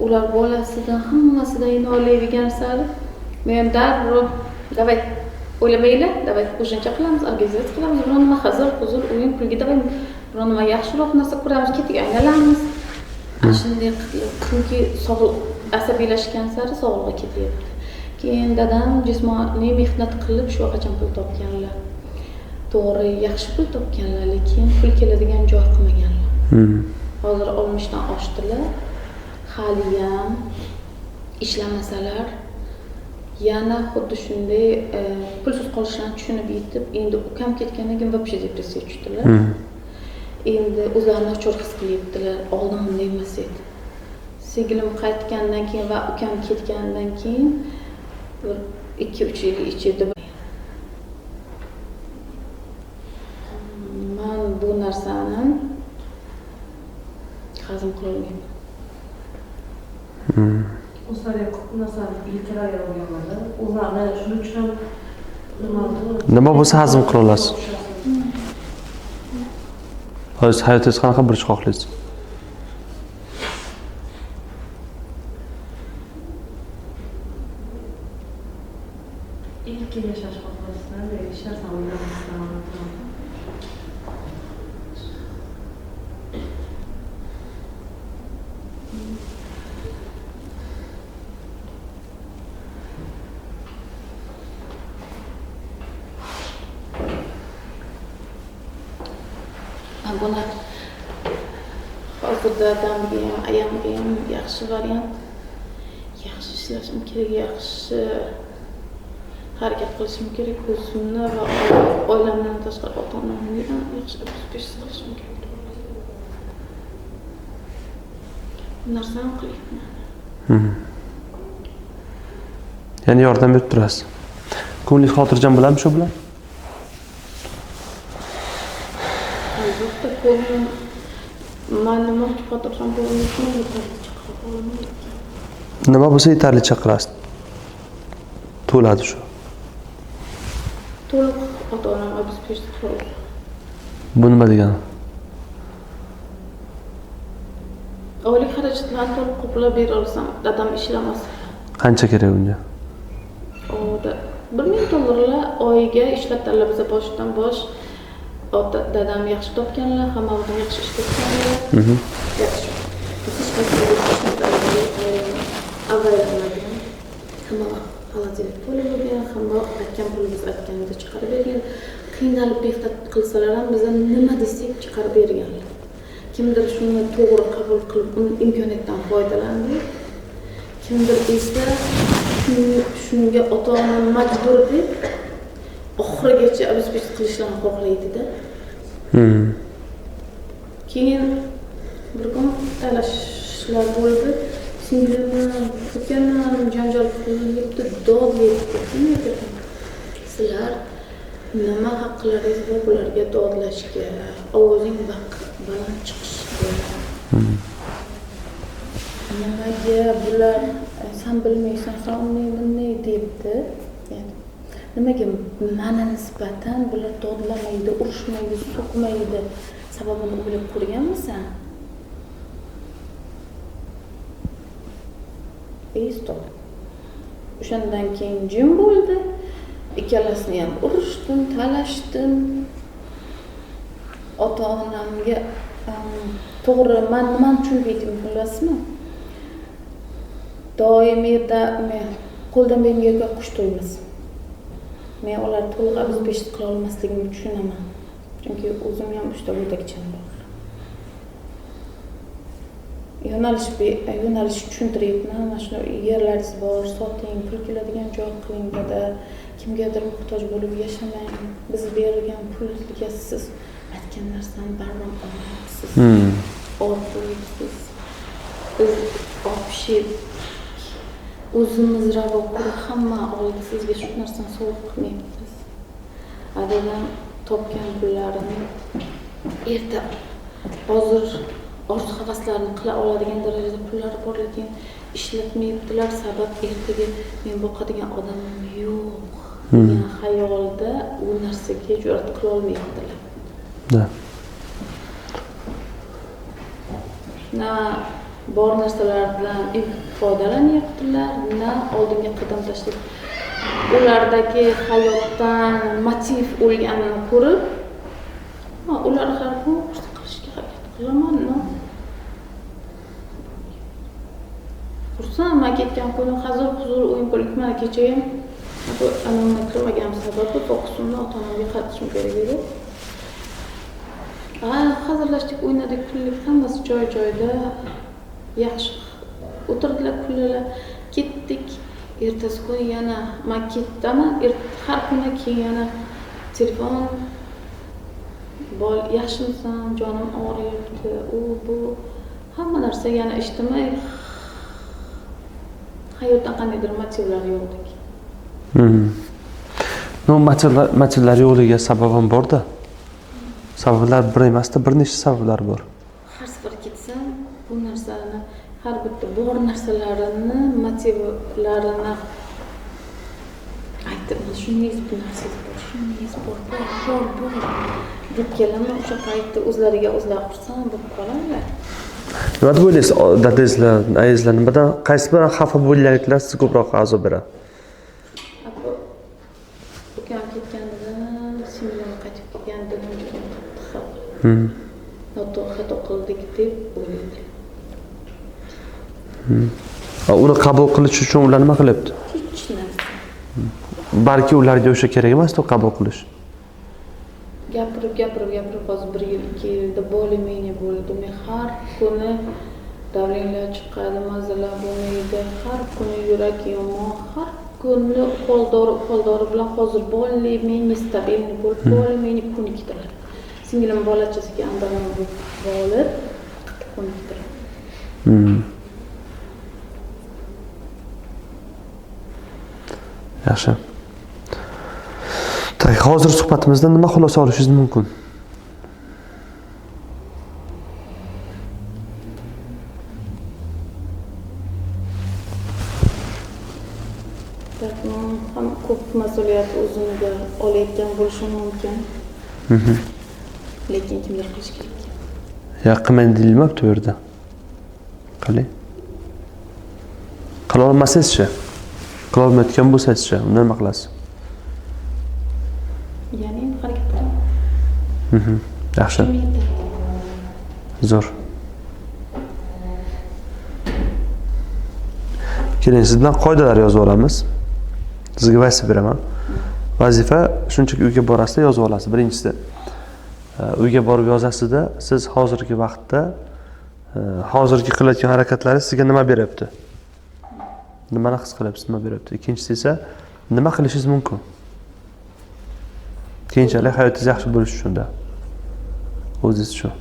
ular bolasidan, hammasidan noliydigan sari men darrov давай o'ylamanglar, давай ujincha qilamiz, organizatsiya qilamiz, biron nima hazil, huzur, o'yin, kulgi, давай biron nima yaxshiroq narsa ko'ramiz, ketiga aylanamiz. Shunday qilib, chunki sog'liq asabiylashgan sari sog'lig'i ketyapti. Keyin dadam jismoniy mehnat qilib shu qachon pul topganlar. To'g'ri, yaxshi pul topganlar, lekin pul keladigan joy qilmaganlar. Hozir 60 dan oshdilar. Haliyam ishlamasalar yana xuddi shunday pulsiz qolishlarini tushunib yetib, endi ukam ketgandan keyin вообще depressiyaga tushdilar. Endi o'zlarini nachor his qilyaptilar. Oldin bunday emas edi. Singlim qaytgandan keyin va ukam ketgandan keyin bir 2-3 yil ichida men bu narsani hazm qila olmayman. O'zlari ko'p narsani yelkalariga olganlar. O'zlarini shuning uchun nima bo'lsa hazm qila olasiz. Hozir hayotingiz qanaqa burch xohlaysiz? Erkin yashash xohlaysiz, hech narsani o'ylamasdan. Buni hozir dadamga ham, ayamga ham yaxshi variant. Yaxshi ishlashim kerak, yaxshi harakat qilishim kerak, o'zimni va oilamdan tashqari ota-onamni ham yaxshi обеспечить qilishim kerak. Bu narsani qilyapman. Ya'ni yordam berib turasiz. Ko'nglingiz xotirjam bo'ladimi shu bilan? Albatta, ko'nglim man nima xotirjam bo'lishim yetarlicha qila olaman. Nima bo'lsa yetarlicha qilasiz. To'ladi shu. To'liq ota-onam обеспечить qiladi. Bu nima degani? Oylik xarajatlarni to'liq qoplab bera olsam, dadam ishlamasa. Qancha kerak unga? $1000 oyiga ishlatadilar biza boshdan bosh. Ota dadam yaxshi topganlar, hamma vaqt yaxshi ishlatganlar. Yaxshi. Biz hech qachon hech narsa avaylanmagan. Hamma vaqt холодильник to'la bo'lgan, hamma vaqt aytgan puli biz aytganimizda chiqarib bergan. Qiynalib mehnat qilsalar ham biza nima desak chiqarib berganlar. Kimdir shuni to'g'ri qabul qilib, uni imkoniyatdan foydalandi. Kimdir esa shunga ota-ona majbur deb oxirigacha обеспечить qilishlarni xohlaydi-da. Keyin bir kun talashishlar bo'ldi. Singlim, ukam janjal qilib, dod yetdi. Sizlar nima haqlaringiz bor bularga dodlashga, ovozing baland chiqishga? Nimaga bular san bilmaysan, san unday bunday debdi. Ya'ni nimaga mana nisbatan bular dodlamaydi, urushmaydi, so'kmaydi? Sababini o'ylab ko'rganmisan? Stop. O'shandan keyin jim bo'ldi. Ikkalasini ham urishdim, talashdim. Ota-onamga to'g'ri, men nimani tushunib yetdim bilasizmi? Doim yerda men qo'ldan bergan qush to'ymas. Men ular to'liq обеспечить qila olmasligimni tushunaman. Chunki o'zim ham 3 ta go'dakcham bor. Yo'nalish tushuntiryapman. Mana shu yerlaringiz bor, soting, pul keladigan joy qiling dada. Kimgadir muhtoj bo'lib yashamang. Biz berilgan pulga siz aytgan narsani baribir olmayapsiz. Orttiribsiz. Biz общий o'zimiz ravo ko'rib hamma oldi sizga shu narsani sovg'a qilmayapmiz. Dadam topgan pullarini erta hozir orzu havaslarini qila oladigan darajada pullari bor, lekin ishlatmayaptilar. Sabab ertaga men boqadigan odamim yo'q degan xayolda u narsaga jur'at qila olmayaptilar. Da. Na bor narsalardan foydalanyaptilar, na oldinga qadam tashlab ulardagi hayotdan motiv o'lganini ko'rib, ular har kun qilishga harakat qilaman. Xursand, men ketgan kuni hazil huzur o'yin kulgi. Mana kecha ham anavni kirmagan sababi 9 so'mni ota-onamga qaytishim kerak edi. Hazillashdik, o'ynadik, kuldik, hammasi joy-joyida. Yaxshi o'tirdilar, kuldilar, ketdik. Ertasi kuni yana men ketdaman, har kuni keyin yana telefon, bol yaxshimisan, jonim og'riyapti, u bu hamma narsa yana ijtimoiy hayotdan qandaydir motivlar yo'qdek. No, motivlar yo'qligiga sabab ham bor-da. Sabablar bir emasda, bir nechta sabablar bor. Har safar ketsam bu narsani, har bitta bor narsalarini, motivlarini aytib, shunday bu narsa bor, shunday bor, bor, bor deb kelaman. O'sha paytda o'zlariga o'zlari xursand bo'lib qoladilar. Nima deb o'ylaysiz, dadangizlar, ayangizlar nimadan, qaysi bilan xafa bo'lganliklar sizga ko'proq azob beradi? Ukam ketganidan, singlim qaytib kelganidan juda qattiq xafa. Noto'g'ri xato qildik deb o'ylaydilar. Uni qabul qilish uchun ular nima qilyapti? Hech narsa. Balki ularga o'sha kerak emas-da qabul qilish. Gapirib hozir 1 yil, 2 yilda более-менее bo'ldi. Men har kuni давление chiqadi, mazalar bo'lmaydi, har kuni yurak yomon, har kuni ukol dori bilan hozir более-менее stabilniy bo'lib, более-менее ko'nikdilar. Singlim bolachasiga andamon bo'lib ko'nikdilar. Yaxshi. Tak, hozir suhbatimizdan nima xulosa olishingiz mumkin? Ham ko'p mas'uliyat o'zimga olayotgan bo'lishim mumkin. Lekin kimdir qilish kerak. Ya qilmang deyilmabdi bu yerda. Qiling. Qila olmasangizchi? Qila olmayotgan bo'lsangizchi, unda nima qilasiz? Ya'ni harakat qilaman. Yaxshi. Zo'r. Keling, siz bilan qoidalar yozib olamiz. Sizga vazifa beraman. Vazifa shunchaki uyga borasizda yozib olasiz. Birinchisi, uyga borib yozasizda, siz hozirgi vaqtda hozirgi qilayotgan harakatlaringiz sizga nima beryapti? Nimani his qilyapsiz, nima beryapti? Ikkinchisi esa nima qilishingiz mumkin? Keyinchalik hayotingiz yaxshi bo'lishi uchun-da. O'zingiz uchun.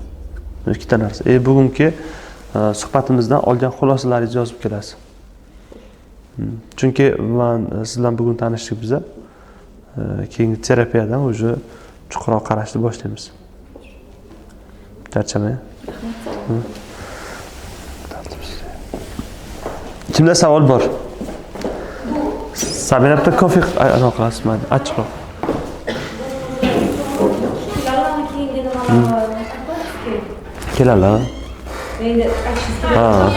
Ikkita narsa. Bugungi suhbatimizdan olgan xulosalaringizni yozib kelasiz. Chunki men siz bilan bugun tanishdik biza. Keyingi terapiyadan уже chuqurroq qarashni boshlaymiz. Charchamang. Kimda savol bor? Sabina bitta kofe anaqa qilasiz, mayli, achchiqroq. Keladi. Endi aytishingiz kerak.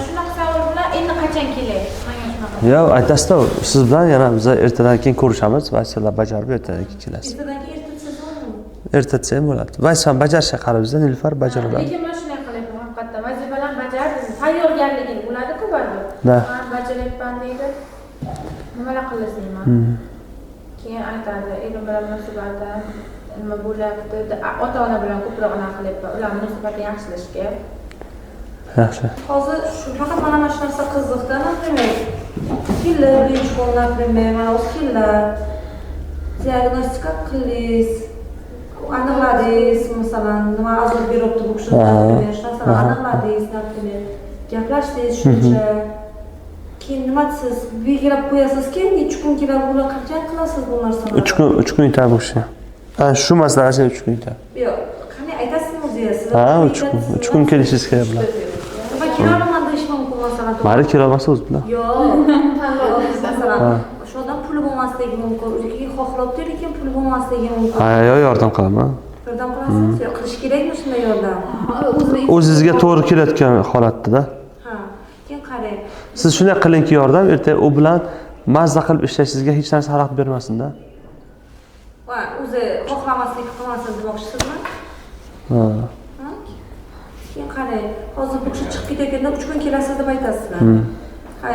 Shunaqa savol bilan endi qachon kelay? Menga shunaqa. Yo'q, aytasizda, siz bilan yana biz ertadan keyin ko'rishamiz, vazifalar bajarib ertadan keyin kelasiz. Ertadan keyin erta sezonmi? Erta desa ham bo'ladi. Vazifani bajarishga qarab Nilufar bajaradi. Lekin men shunday qilyapman, haqiqatdan vazifalarni bajardim. Tayyorgarligim bo'ladi-ku baribir. Men bajaryapman deydi. Nimalar qilasizmi? Keyin aytadi, erim bilan munosabatim nima bo'lyapti? Ota-ona bilan ko'proq anaqa qilyapman. Ular munosabatini yaxshilashga. Yaxshi. Hozir shu faqat mana shu narsa qiziqda, например, keldi birinchi kun, например, mana o'zi keldi. Diagnostika qildingiz, aniqladingiz, masalan, nima azob beryapti bu kishi, например, shu narsani aniqladingiz, например, gaplashdingiz shuncha. Keyin nima siz belgilab qo'yasizki, necha kun keladi, bular qachon qilasiz bu narsani? 3 kun, 3 kun yetadi bu kishi. Ha, shu masalasi 3 kun yetadi. Yo'q, qanday aytasizmi o'zingiz? Ha, 3 kun, 3 kun kelishingiz kerak bular. Nima kelolman deyish mumkin masalan. Mayli, kelolmasa o'zi bilan. Yo'q, masalan, shu odam puli bo'lmasligi mumkin, o'ziga xohlabdi, lekin puli bo'lmasligi mumkin. Ha, yo'q, yordam qilaman. Yordam qilasiz? Yo'q, qilish kerakmi shunday yordam? O'zingizga to'g'ri kelayotgan holatda-da. Ha, keyin qarang. Siz shunday qilingki yordam, ertaga u bilan mazza qilib ishlashingizga hech narsa xalaqit bermasin-da. Va o'zi xohlamaslik qilmasin demoqchisizmi? Ha. Keyin qarang, hozir bu kishi chiqib ketayotganda 3 kun kelasiz deb aytasizlar. Ha,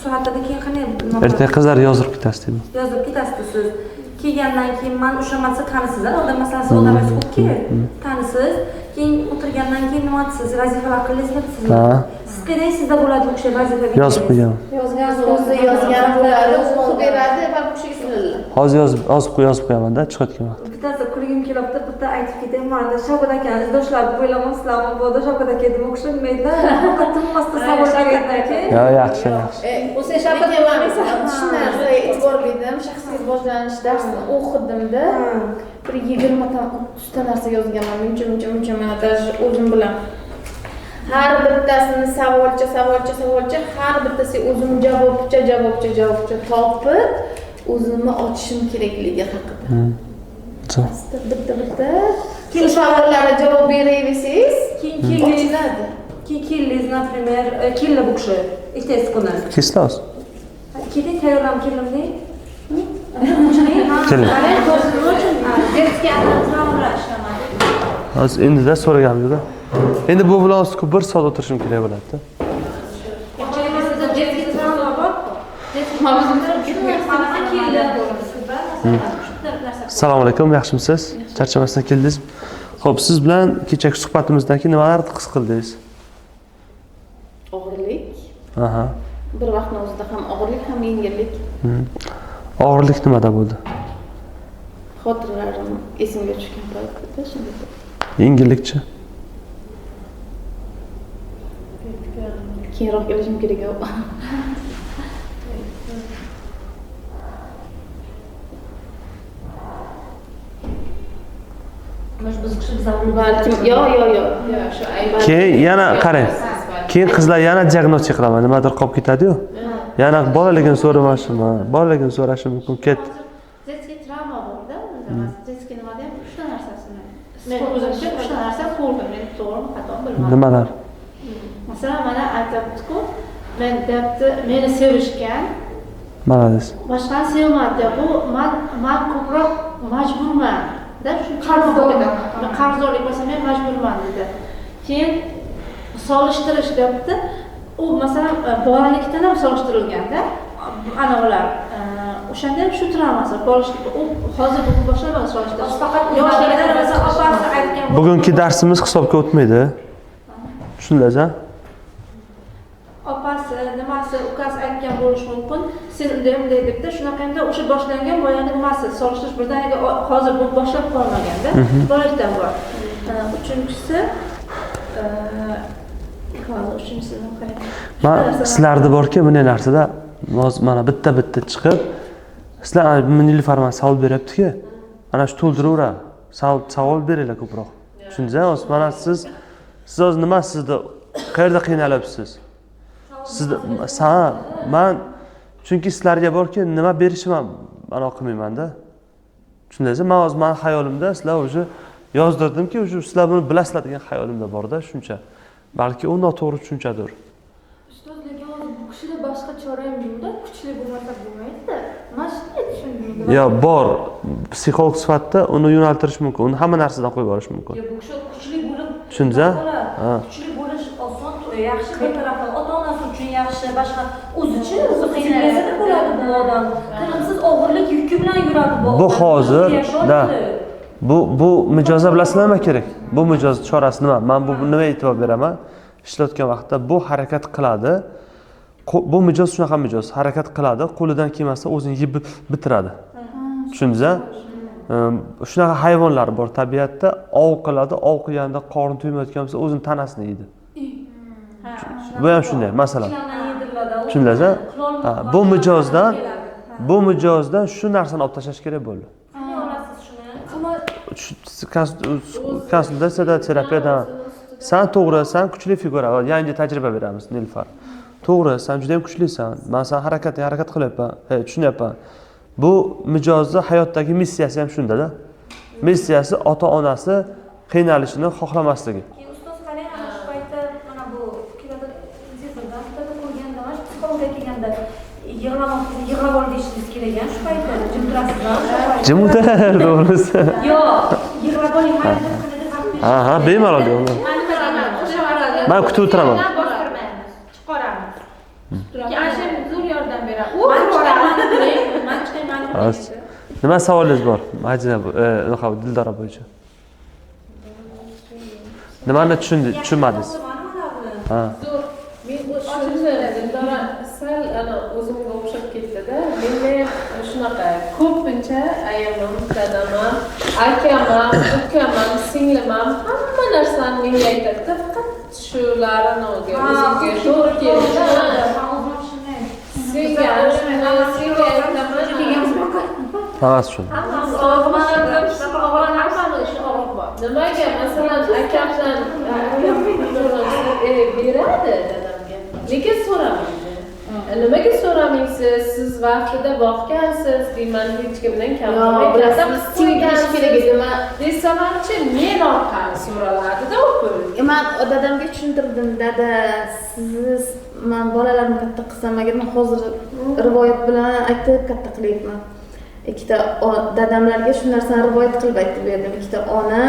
soatida keyin qanday ertaga qizlar yozdirib ketasiz deyman. Yozdirib ketasiz siz. Kelgandan keyin men o'sha narsa tanisiz, odam masalasi odamingiz ko'pki, tanisiz. Keyin o'tirgandan keyin nima deysiz? Vazifalar qildingizmi siz? Siz qanday sizda bo'ladi bu kishi vazifa yozib qo'ygan. Yozgan o'zi yozgan bo'ladi, o'qib beradi va bu kishiga siniladi. Hozir yozib qo'yaman-da, chiqayotgan vaqt. Bittasi kulgim kelibdi, bitta aytib ketayman. Shavkat aka, izdoshlar o'ylamasizlarmi, bu Shavkat aka deb o'qishni bilmaydilar. Faqat tinmasdan savol beradi. Yo, yaxshi, yaxshi. O'sha Shavkat shu narsaga e'tibor berdim, shaxsiy rivojlanish darsini o'qidimda bir 20 ta 30 ta narsa yozganman. Muncha mana даже o'zim bilan har bittasini savolcha, har bittasiga o'zim javobcha topib o'zimni ochishim kerakligi haqida. Bitta shu savollarga javob beraversangiz, keyin ochiladi. Keyin keldingiz, например, keldi bu kishi ertasi kuni. Kesdi hozir. Keling, tayyorlanib keldim deng. Keling. Hozir endi-da so'raganim yo'q. Endi bu bilan hozir 1 soat o'tirishim kerak bo'ladi-da. Assalomu alaykum, yaxshimisiz? Charchamasdan keldingiz. Xo'p, siz bilan kechagi suhbatimizdan keyin nimalarni his qildingiz? Og'irlik. Aha. Bir vaqtning o'zida ham og'irlik, ham yengillik. Og'irlik nimada bo'ldi? Xotiralarim esimga tushgan paytda shunday. Yengillikchi? Keyinroq kelishim kerak. Balkim yo. Keyin yana qarang. Keyin qizlar yana diagnostika qilaman, nimadir qolib ketadi-yu. Yana bolaligini so'ramashimi, bolaligini so'rashim mumkin ketdi. Детский travma borda, детский nimada ham 3 ta narsasini. Men o'zimcha 3 ta narsa ko'rdim, men to'g'rimi xatomi bilmadim. Nimalar? Masalan, mana aytyapti-ku, men deyapti, meni sevishgan. Молодец. Boshqani sevmadi. Bu men ko'proq majburman. Da shu qarzdorlik bo'lsa men majburman dedi. Keyin solishtirish debdi. U masalan bolalikdan ham solishtirilganda ana ular o'shanda ham shu travmasi u hozir bu boshlamadi solishtirish. Faqat yoshligidan masalan opasi aytgan. Bugungi darsimiz hisobga o'tmaydi. Tushundingiz, ha? Opasi, nimasi, ukasi aytgan bo'lishi mumkin. Sen unday bunday debdi. Shunaqa endi o'sha boshlangan boyagi nimasi solishtirish birdaniga hozir bu boshlab qolmaganda bolalikdan bor. Uchinchisi hozir uchinchisini qarang. Men sizlarda borki, bunday narsada mana bitta-bitta chiqib, sizlar Nilufar mana savol beryapti-ku. Ana shu to'ldiraveradi. Savol beringlar ko'proq. Tushundingizmi? Hozir mana siz hozir nima sizda qayerda qiynalyapsiz? Siz man chunki sizlarga borki, nima berishim ham ma'no qilmayman-da. Tushundingizmi? Men hozir meni xayolimda sizlar уже yozdirdimki, уже sizlar buni bilasizlar degan xayolimda bor-da shuncha. Balki u noto'g'ri tushunchadir. Ustoz, lekin hozir bu kishida boshqa chora ham yo'qda, kuchli bo'lmasa bo'lmaydi-da. Men shunday tushundim. Yo, bor. Psixolog sifatida uni yo'naltirish mumkin, uni hamma narsadan qo'yib yuborish mumkin. Yo, bu kishi kuchli bo'lib, tushundingiz? Ha. Kuchli bo'lish oson, yaxshi bir tarafdan ota-onasi uchun yaxshi, boshqa o'zichi o'zi qiynalsa bo'ladi bu odam. Tinimsiz og'irlik yuki bilan yuradi bu. Bu hozir da bu mijoza bilasizlar nima kerak? Bu mijoz chorasi nima? Men bu nima e'tibor beraman? Ishlayotgan vaqtda bu harakat qiladi. Bu mijoz shunaqa mijoz, harakat qiladi, qo'lidan kelmasa o'zini yeb bitiradi. Tushundingiz? Shunaqa hayvonlar bor tabiatda, ov qiladi, ov qilganda qorni to'ymayotgan bo'lsa o'zini tanasini yeydi. Bu ham shunday, masalan. Tushundingiz? Bu mijozdan shu narsani olib tashlash kerak bo'ldi. Konsultatsiyada, terapiyada sen to'g'ri, sen kuchli figura, yangi tajriba beramiz Nilufar. To'g'ri, sen juda ham kuchlisan. Men sen harakat qilyapman, tushunyapman. Bu mijozni hayotdagi missiyasi ham shunda-da. Missiyasi ota-onasi qiynalishini xohlamasligi. Keyin ustoz qarang, ana shu paytda mana bu keladi televizordan bitta ko'rganda, mana shu psixologga kelganda yig'lab ol deyishingiz kerak ekan shu paytda jim turasizlar. Jim o'tir, to'g'risi. Yo'q, yig'lab oling, mayli qanday farq. Ha, ha, bemalol yo'q. Men kutib o'tiraman. Chiqaramiz. Keyin ana zo'r yordam beradi. U men chiqayman. Nima savolingiz bor? Majida, unaqa Dildora bo'yicha. Nimani tushunmadingiz? Ha. Zo'r. Men shuni Dildora sal ana o'zimga o'xshab ketdi-da. Menda ham shunaqa ko'pincha ayam ham, dadam ham, akam ham, ukam ham, singlim ham hamma narsani menga aytadi-da, faqat shularni o'zimga to'g'ri keladi. Senga aytaman. Hammasi shu. Nimaga masalan akamdan beradi dadamga, lekin so'ramaydi. Nimaga so'ramaysiz? Siz vaqtida boqgansiz, deyman, hech kimdan kam bo'lmaysiz. Singdirish kerak edi. Men desamchi, men orqali so'raladida u pul. Men dadamga tushuntirdim, dada, siz men bolalarimni katta qilsam, agar men hozir rivoyat bilan aytib katta qilyapman. Ikkita dadamlarga shu narsani rivoyat qilib aytib berdim. Ikkita ona,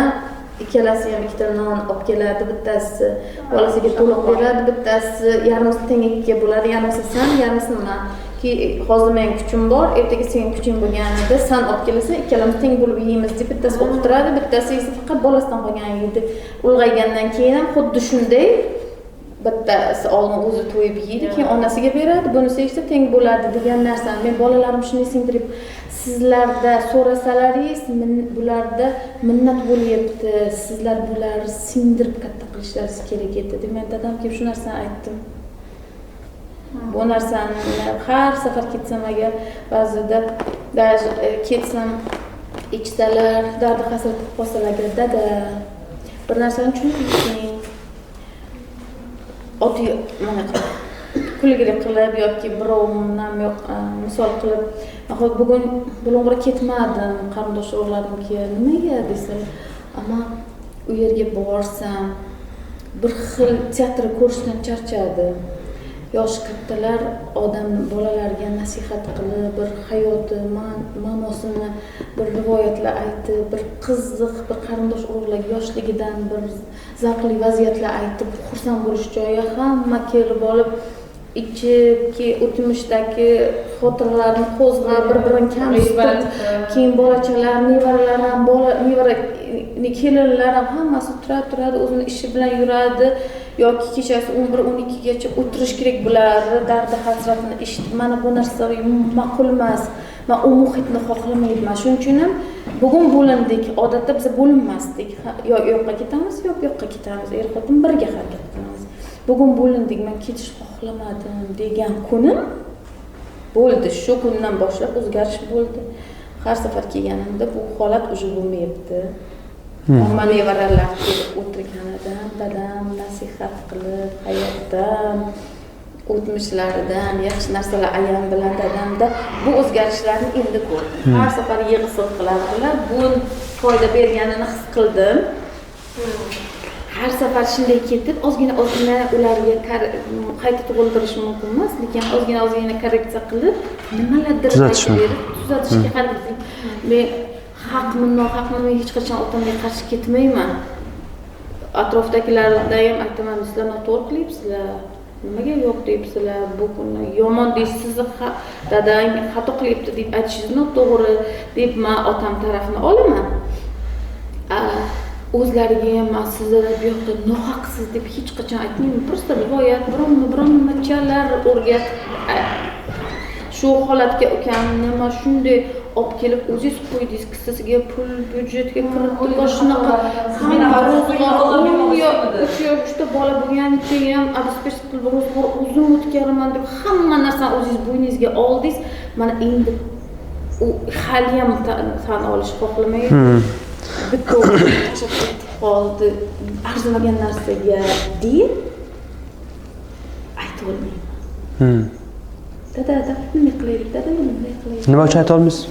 ikkalasi ham ikkita non olib keladi, bittasi bolasiga to'liq beradi, bittasi yarmisi teng ikkiga bo'ladi, yarmisi san, yarmisi man. Ki hozir mening kuchim bor, ertaga sening kuching bo'lganida san olib kelasan, ikkalamiz teng bo'lib yeymiz deb bittasi o'qitiradi, bittasi esa faqat bolasidan qolgan yeydi. Ulg'aygandan keyin ham xuddi shunday bittasi oldin o'zi to'yib yeydi, keyin onasiga beradi, bunisi esa teng bo'ladi degan narsani men bolalarim shunday singdirib, sizlarda so'rasalaringiz bularda minnat bo'lyapti, sizlar bularni singdirib katta qilishlaringiz kerak edi deb men dadam kelib shu narsani aytdim. Bu narsani har safar ketsam agar ba'zida даже ketsam ichsalar, dardi hasrat qilib qolsalar agar dada bir narsani tushunib yeting, oti mana kulgili qilib yoki birovdan misol qilib, hozir bugun Bulung'urga ketmadim, qarindosh urug'larimga nimaga desa, ammo u yerga borsam bir xil teatr ko'rishdan charchadim. Yoshi kattalar odam bolalarga nasihat qilib, bir hayoti ma'nosini bir rivoyatlar aytib, bir qiziq, bir qarindosh urug'larga yoshligidan bir zavqli vaziyatlar aytib, xursand bo'lish joyi hamma kelib olib ichib, keyin o'tmishdagi xotiralarni qo'zg'ab, bir-birini kamsitib, keyin bolachalar, nevaralar ham, bola nevara kelinlar ham hammasi turadi, o'zini ishi bilan yuradi yoki kechasi 11-12 gacha o'tirish kerak bularni dardi hasratini eshitib, mana bu narsa ma'qul emas, men u muhitni xohlamayman. Shuning uchun ham bugun bo'lindik, odatda biz bo'linmasdik. Yo u yoqqa ketamiz, yo bu yoqqa ketamiz, er-xotin birga harakat qilamiz. Bugun bo'lindik, men ketish xohlamadim degan kunim bo'ldi. Shu kundan boshlab o'zgarish bo'ldi. Har safar kelganimda bu holat уже bo'lmayapti. Omma nevaralar kelib o'tirganidan dadam nasihat qilib, hayotdan, o'tmishlaridan yaxshi narsalar ayam bilan dadamda bu o'zgarishlarni endi ko'rdim. Har safar yig'isiq qilardilar. Bu foyda berganini his qildim. Har safar shunday ketib, ozgina ularga qayta tug'ildirish mumkin emas, lekin ozgina korreksiya qilib, nimalardir berib tuzatishga harakat qildim. Men haqmi, nohaqmi, men hech qachon otamga qarshi ketmayman. Atrofdagilarda ham aytaman, sizlar noto'g'ri qilyapsizlar. Nimaga yo'q deyapsizlar, bu kuni yomon deysiz, dadang xato qilyapti deb aytishingiz noto'g'ri deb men otam tarafini olaman. O'zlariga ham men sizlar bu yoqda nohaqsiz deb hech qachon aytmayman. Просто rivoyat, biron nimachalar o'rgatib shu holatga ukamni men shunday olib kelib o'zingiz qo'ydingiz, kissasiga pul byudjetga kiritdi, shunaqa hamma ro'zg'or 3 yosh 3ta bola bo'lganicha ham обеспечить qilib ro'zg'or o'zim o'tkaraman deb hamma narsani o'zingiz bo'yningizga oldingiz. Mana endi u hali ham tan olish xohlamaydi. Bitta tashlab ketib qoldi, arzimagan narsaga deb ayta olmayman. Dada, nima qilaylik, dada, nima qilaylik? Nima uchun ayta olmaysiz?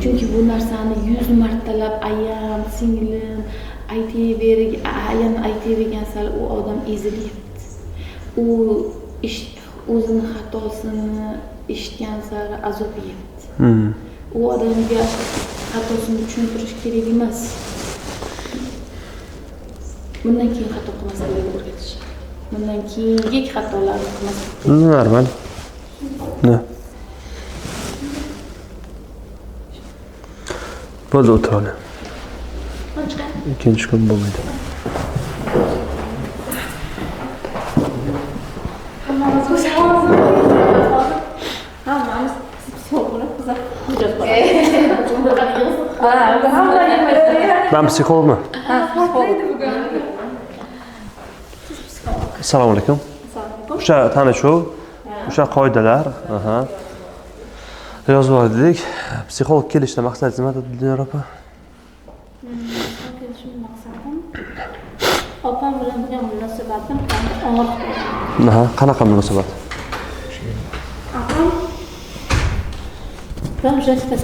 Chunki bu narsani 100 martalab ayam, singlim ayam aytavergan sal u odam ezilyapti. U o'zini xatosini eshitgan sari azob yeyapti. U odamga xatosini tushuntirish kerak emas. Bundan keyin xato qilmaslikni o'rgatish. Bundan keyingi xatolarni qilmaslik. Normal. Ne? Bo'ldi, o'tira oling. Ikkinchi kun bo'lmaydi. Hammamiz psixolog bo'lib, biz hujjat Ben psixologman. Assalomu alaykum. O'sha tanishuv, o'sha qoidalar, yozib oldik. Psixolog kelishdan maqsadingiz nima, Dildora opa? Kelishim maqsadim opam bilan bo'lgan munosabatim og'ir. Qanaqa munosabat? Opam bilan жертва.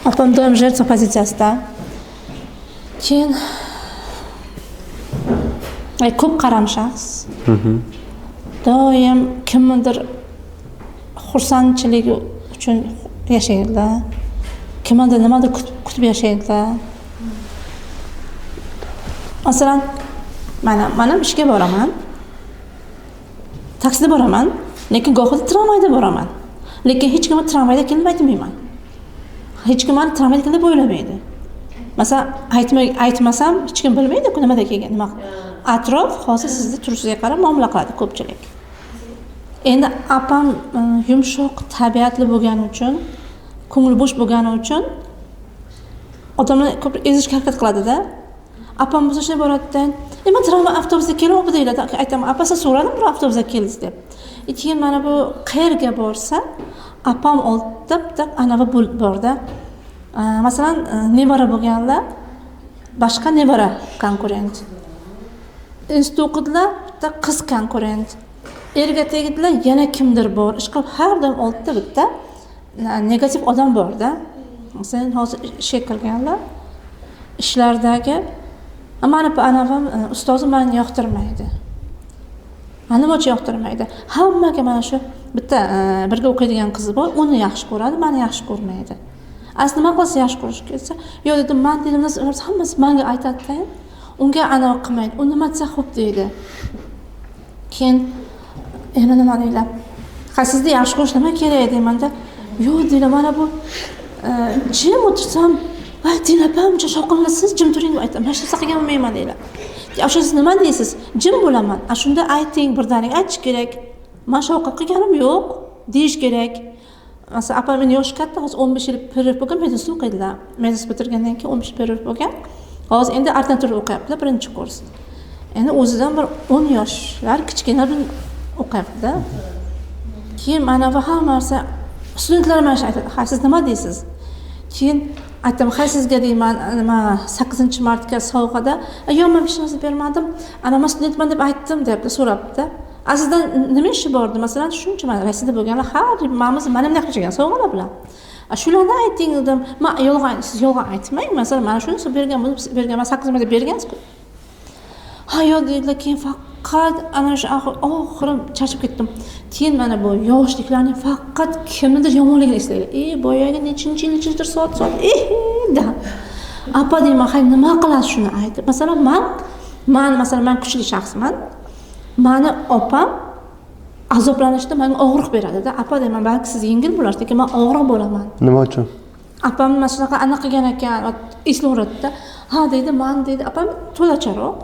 Opam doim жертва pozitsiyasida. Keyin ko'p qaram shaxs. Doim kimnidir xursandchiligi uchun yashaydilar. Kimnidir nimadir kutib yashaydilar. Masalan, mana ishga boraman. Taksida boraman, lekin gohida tramvayda boraman. Lekin hech kimga tramvayda kelib aytmayman. Hech kim meni tramvayda keldi deb o'ylamaydi. Masalan, aytmasam hech kim bilmaydi-ku nimada kelgan, nima. Atrof hozir sizni turishingizga qarab muomala qiladi ko'pchilik. Endi opam yumshoq tabiatli bo'lgani uchun, ko'ngli bo'sh bo'lgani uchun odamlar ko'p ezishga harakat qiladida. Opam bo'lsa shunday boradida, "Men tramvay avtobusda kelyapman" deyiladi. Aytaman, "Apa, siz so'radim, bir avtobusda keldingiz" deb. Keyin mana bu qayerga borsa, opam oldida bitta anavi borda. Masalan, nevara bo'lganlar boshqa nevara konkurent. Institut o'qidilar, bitta qiz konkurent. Erga tegdilar, yana kimdir bor. Ishqilib har doim oldida bitta negativ odam borda. Masalan, hozir ishga kirganlar, ishlardagi Mani anavim ustozim meni yoqtirmaydi. Nima uchun yoqtirmaydi? Hammaga mana shu bitta birga o'qiydigan qizi bor, uni yaxshi ko'radi, meni yaxshi ko'rmaydi. Asli nima qilsa yaxshi ko'rish kelsa, yo'q dedim, man dedim, hammasi menga aytadi-da, unga anaqa qilmaydi. U nima desa xo'p deydi. Keyin yana nima deylar? Ha, sizni yaxshi ko'rish nima kerak deymanda, yo'q deylar, mana bu jim o'tirsam, voy Dina opa, buncha shovqinlasiz, jim turing deb aytaman. Mana shu narsa qilgan bo'lmayman deylar. O'sha siz nima deysiz? Jim bo'laman. A shunda ayting, birdaniga aytish kerak. Men shovqin qilganim yo'q deyish kerak. Masalan, opam meni yoshi katta, hozir 15 yil перерыв bo'lgan, meditsina o'qiydilar. Meditsina bitirgandan keyin 15 перерыв bo'lgan. Hozir endi ordinatura o'qiyaptilar, birinchi kurs. Endi o'zidan bir 10 yoshlar kichkina bir o'qiyapti-da. Keyin mana bu hamma narsa studentlar mana shu aytadi. Ha, siz nima deysiz? Keyin aytdim, ha sizga deyman, nima 8 martga sovg'ada, yo'q men hech narsa bermadim. Ana men studentman deb aytdim deb so'rabdi. Aslida nima ishi bordi? Masalan, shuncha mana Rossiyada bo'lganlar har hammamiz mana bunday qilishgan sovg'alar bilan. Shularni ayting dedim. Men yolg'on, siz yolg'on aytmang. Masalan, mana shuni bergan, buni bergan, men 8 marta bergansiz. Ha, yo'q dedilar. Keyin faqat ana shu oxiri charchab ketdim. Keyin mana bu yoshliklarning faqat kimnidir yomonligini eslaydi. Boyagi nechinchi soat da. Apa deyman, hay nima qilasiz shuni aytib. Masalan, man masalan, men kuchli shaxsman. Mani opam azoblanishda menga og'riq beradida. Apa deyman, balki siz yengil bo'larsiz, lekin men og'riq bo'laman. Nima uchun? Opam mana shunaqa anaqa qilgan ekan, eslayveradida. Ha deydi, man deydi, opam to'lacharoq.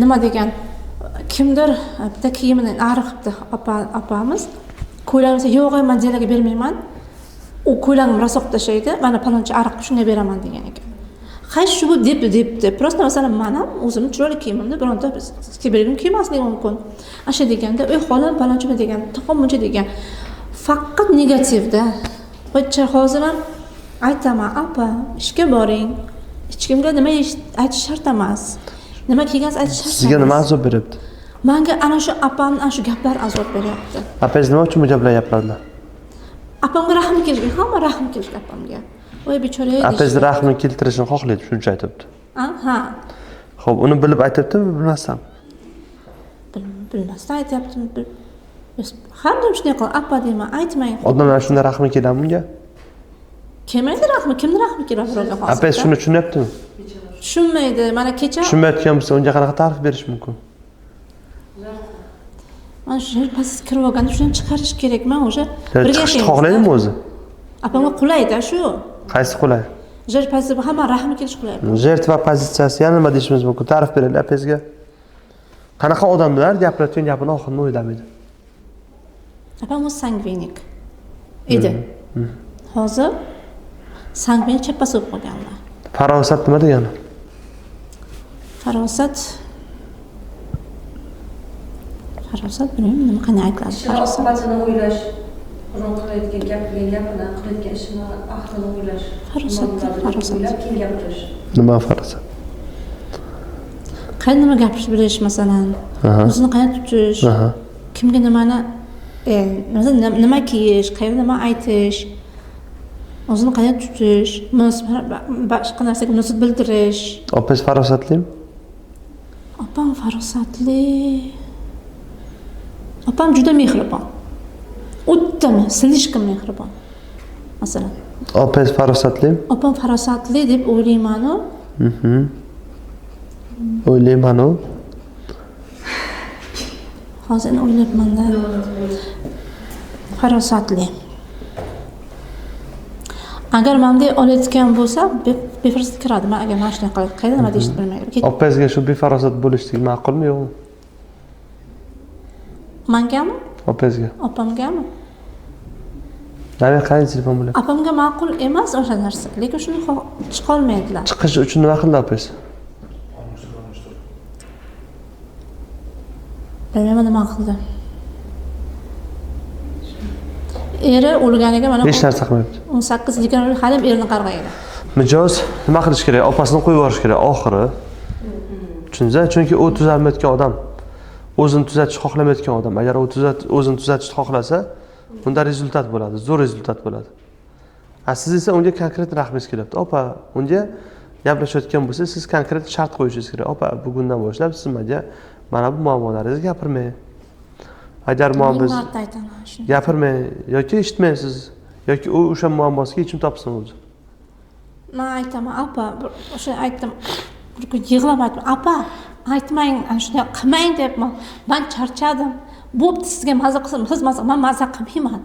Nima degan, kimdir bitta kiyimini ariq qilibdi opamiz. Ko'ylagimni yo'q, men Dilaga bermayman. U ko'ylagimni rosa qilib tashlaydi, mana palonchi ariq shunga beraman degan ekan. Hay shu bu debdi. Просто masalan, men ham o'zim chiroyli kiyimimni bironta sizga bergim kelmasligi mumkin. Asha deganda, "Ey xolam palonchi degan, toqim buncha" degan. Faqat negativda. O'cha hozir ham aytaman, "Opa, ishga boring. Hech kimga nima aytish shart emas. Nima kiygansiz aytish shart emas." Sizga nima azob beryapti? Menga ana shu opamning ana shu gaplar azob beryapti. Opangiz nima uchun bu gaplarni gapiradilar? Opamga rahm kelgan, hamma rahm kelgan opamga. Voy bechora edi. Opangiz rahmini keltirishini xohlaydi, shuncha aytibdi. Ha. Xo'p, uni bilib aytibdimi, bilmasdan? Bilmasdan aytyaptim. Har doim shunday qiladi. Opa deyman, aytmang. Odamlar shunda rahmi keladimi unga? Kelmaydi rahmi, kimni rahmi keladi birovga hozir? Opangiz shuni tushunyaptimi? Tushunmaydi. Mana kecha tushunmayotgan bo'lsa, unga qanaqa ta'rif berish mumkin? Mana shu past kirib olganda shuni chiqarish kerak. Men o'sha birga chiqishni xohlaydimi o'zi? Opamga qulayda shu. Qaysi qulay? Жертва pozitsiyasi hamma rahmi kelish qulay. Жертва pozitsiyasi yana nima deyishimiz mumkin? Ta'rif beraylik opangizga. Qanaqa odamlar gapirayotgan gapini oxirini o'ylamaydi? Opam o'zi sangvinik edi. Hozir sangvin chappasi bo'lib qolganlar. Farosat nima degani? Farosat bilmayman, nima qanday aytiladi? Farosat oqibatini o'ylash, biron qilayotgan gapini, qilayotgan ishini oxirini o'ylash. Farosat. O'ylab keyin gapirish. Nima farosat? Qanday nima gapirish bilish masalan, o'zini qanday tutish, kimga nimani, nima kiyish, qayerda nima aytish, o'zini qanday tutish, boshqa narsaga munosabat bildirish. Opangiz farosatlimi? Opam farosatli. Opam juda mehribon. O'tdami, slishkom mehribon. Masalan. Opangiz farosatlimi? Opam farosatli deb o'ylayman-u. O'ylayman-u. Hozir endi o'ylayapman-da. Farosatli. Agar menday olayotgan bo'lsa, befarosat kiradi. Men agar mana shunday qilib, qayerda nima deyishni bilmayman. Opangizga shu befarosat bo'lishlik ma'qulmi, yo'qmi? Mangami? Opangizga. Opamgami? Nima qanday telefon bo'lyapti? Opamga ma'qul emas o'sha narsa, lekin shuni chiqa olmaydilar. Chiqish uchun nima qildi opangiz? Bilmayman nima qildi. Eri o'lganiga mana hech narsa qilmayapti. 18-20 yil hali erini qarg'aydi. Mijoz nima qilish kerak? Opasini qo'yib yuborish kerak oxiri. Tushundingizmi? Chunki u tuzalmayotgan odam, o'zini tuzatishni xohlamayotgan odam. Agar u o'zini tuzatishni xohlasa, unda rezultat bo'ladi, zo'r rezultat bo'ladi. Siz esa unga konkret rahmingiz kelyapti. Opa, unga Gaplashayotgan bo'lsa, siz konkret shart qo'yishingiz kerak. Opa, bugundan boshlab siz menga mana bu muammolaringizni gapirmang. Agar muammoingiz gapirmang yoki eshitmaysiz yoki u o'sha muammosiga yechim topsin o'zi. Men aytaman, opa, o'sha aytdim, bir kun yig'lab aytdim, opa, aytmang, ana shunday qilmang deyapman. Men charchadim. Bo'pti, sizga maza qilsin, siz maza, men maza qilmayman.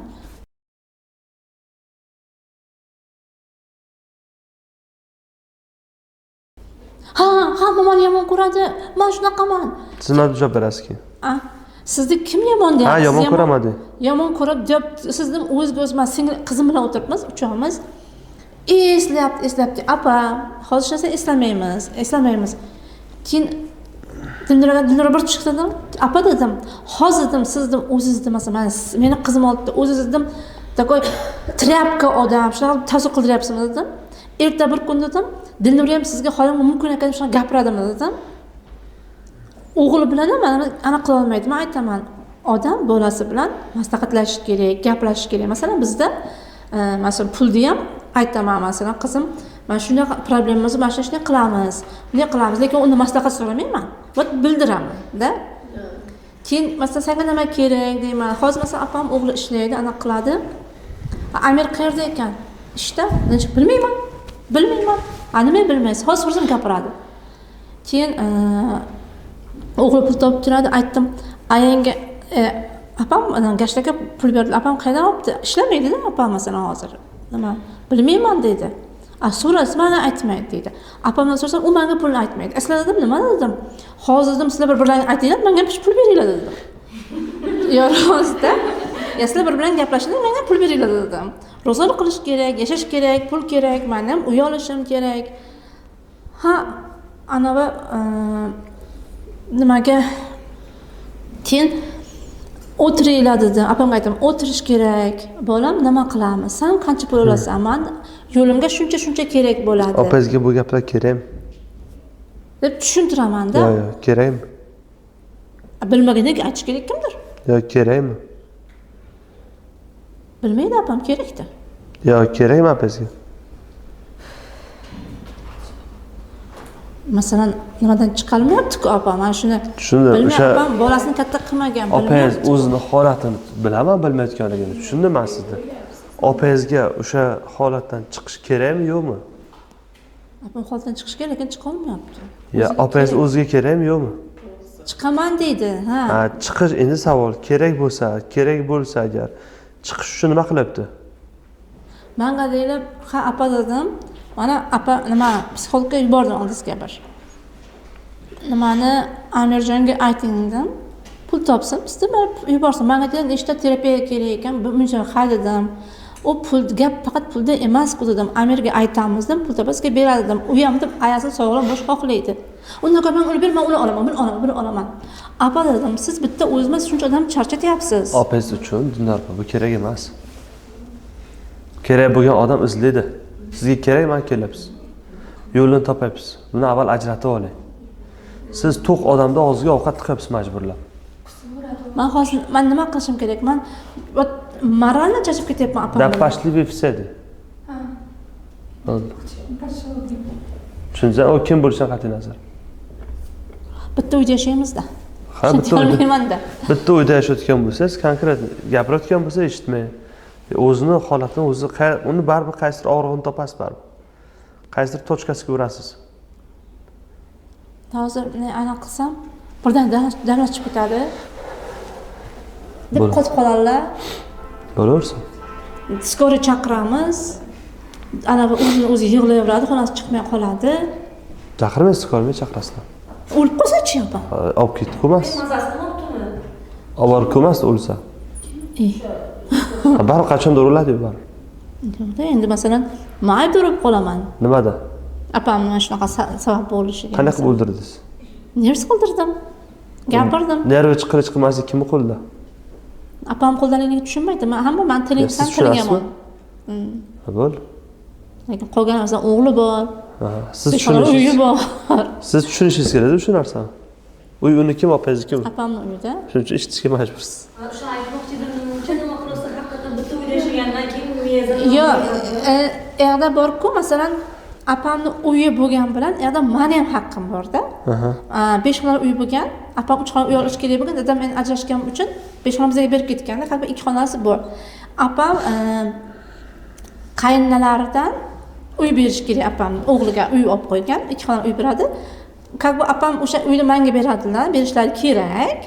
Ha, hamma meni yomon ko'radi. Men shunaqaman. Siz nima javob berasiz keyin? Sizni kim yomon deyapti? Ha, yomon ko'raman deydi. Yomon ko'rib deyapti. Sizni o'zga o'z men singil qizim bilan o'tiribmiz, uchamiz. Eslayapti, eslayapti. Opa, hozir hech narsa eslamaymiz, eslamaymiz. Keyin Dilnura bir chiqdi dedim. Opa dedim, hozir dedim, siz dedim, o'zingiz dedim, masalan, meni qizim oldida o'zingiz dedim, takoy trяпка odam, shunaqa tasvir qildiryapsizmi dedim. Erta bir kun dedim, Dilnura ham sizga holim mumkin ekan shunaqa gapiradimi dedim. O'g'li bilan ham ana qila olmaydi. Men aytaman, odam bolasi bilan maslahatlashish kerak, gaplashish kerak. Masalan, bizda masalan pulni ham aytaman, masalan, qizim, mana shunaqa problemamiz, mana shunday qilamiz, bunday qilamiz, lekin uni maslahat so'ramayman. Вот bildiraman-da. Keyin masalan senga nima kerak deyman. Hozir masalan opam o'g'li ishlaydi, ana qiladi. Amir qayerda ekan? Ishda. Bilmayman. Bilmayman. Nima bilmaysiz? Hozir so'rasam gapiradi. Keyin o'g'li pul topib keladi, aytdim, ayanga opam gashtaga pul berdi. Opam qayerdan olibdi? Ishlamaydi-da opam masalan hozir. Nima? Bilmayman deydi. So'rasa mana aytmaydi deydi. Opamdan so'rasam, u menga pulni aytmaydi. Sizlar dedim, nima dedim? Hozir dedim, sizlar bir-birlaring aytinglar, menga pul beringlar dedim. Yo, rostda. Ya sizlar bir-bilan gaplashinglar, menga pul beringlar dedim. Ro'zg'or qilish kerak, yashash kerak, pul kerak, men ham uy olishim kerak. Ha, anavi nimaga keyin o'tiringlar dedim. Opamga aytdim, o'tirish kerak. Bolam, nima qilamiz? Sen qancha pul olasan? Men yo'limga shuncha-shuncha kerak bo'ladi. Opangizga bu gaplar kerakmi? Deb tushuntiraman-da. Yo'q, yo'q, kerakmi? Bilmagandan aytish kerak kimdir? Yo'q, kerakmi? Bilmaydi opam, kerakda. Yo'q, kerakmi opangizga? Masalan, nimadan chiqarmayapti-ku opam, mana shuni tushundim. O'sha opam bolasini katta qilmagan, opang'iz o'zini holatini bilaman, bilmayotganligini tushundim men sizni. Opangizga o'sha holatdan chiqish kerakmi, yo'qmi? Opam holatdan chiqish kerak, lekin chiqa olmayapti. Ya, opang'iz o'ziga kerakmi, yo'qmi? Chiqaman deydi, ha. Ha, chiqish endi savol, kerak bo'lsa, kerak bo'lsa agar chiqish uchun nima qilyapti? Menga deydi, ha, opa dedim. Mana opa nima psixologga yubordim oldizga bir. Nimani Amirjonga ayting dedim. Pul topsin, bizda yuborsin. Menga dedi, nechta terapiya kerak ekan, buncha ha dedim. U pul gap faqat pulda emas-ku dedim. Amirga aytamiz dedim, pul topasizga beradi dedim. U ham deb ayasini sog'lom bo'lish xohlaydi. Undan ko'ra men uni berman, uni olaman, buni olaman, buni olaman. Opa dedim, siz bitta o'zingiz shuncha odam charchatyapsiz. Opangiz uchun Dildor opa bu kerak emas. Kerak bo'lgan odam izlaydi. Sizga kerak, man kelyapsiz. Yo'lini topyapsiz. Buni avval ajratib oling. Siz to'q odamni og'ziga ovqat tiqyapsiz majburlab. Men hozir men nima qilishim kerak? Men moralni chachib ketyapman opam. Да пошли вы все. Ha. Tushundingizmi? U kim bo'lishidan qat'iy nazar. Bitta uyda yashaymiz-da. Ha, bitta uyda. Bitta uyda yashayotgan bo'lsangiz, konkret gapirayotgan bo'lsa eshitmang. O'zini holatini o'zi, uni baribir qaysidir og'rig'ini topasiz baribir. Qaysidir tochkasiga urasiz. Hozir ana qilsam, birdan damlar chiqib ketadi. Deb qotib qoladilar. Bo'laversin. Skori chaqiramiz. Ana o'zini o'zi yig'layveradi, xonasi chiqmay qoladi. Chaqirmaysiz, skori chaqirasizlar. O'lib qolsa-chi opa? Olib ketdi ko'mas. Mazasi qilmabdimi? Olib borib ko'mas o'lsa. Baribir qachondir o'ladi baribir. Yo'qda, endi masalan, men aybdor bo'lib qolaman. Nimada? Opam mana shunaqa sabab bo'lishiga. Qanaqa qilib o'ldirdingiz? Nerv qildirdim. Gapirdim. Nervi chiqirish qilmasi kimni qo'lida? Opam qo'ldanligini tushunmaydi. Men hamma men tiling san tiling yomon. Ha, bo'l. Lekin qolgan masalan o'g'li bor. Siz tushunishingiz uyi bor. Siz tushunishingiz kerak o'sha narsani. Uy unikimi, opangiznikimi? Opamning uyida. Shuning uchun eshitishga majbursiz. O'sha aytmoqchi edim, nima qilsa haqiqatan bitta uyda yashagandan keyin Yo'q, yoqda bor-ku, masalan, Apamni uyi bo'lgan bilan u yoqda mani ham haqqim borda. 5 xonali uy bo'lgan, apam 3 xonali uy olish kerak bo'lgan, dadam meni ajrashganim uchun 5 xona bizga berib ketganda, har bir 2 xonasi bor. Apam qayinalaridan uy berish kerak apamni o'g'liga uy olib qo'ygan, 2 xonali uy beradi. Как бы apam o'sha uyni menga beradilar, berishlari kerak.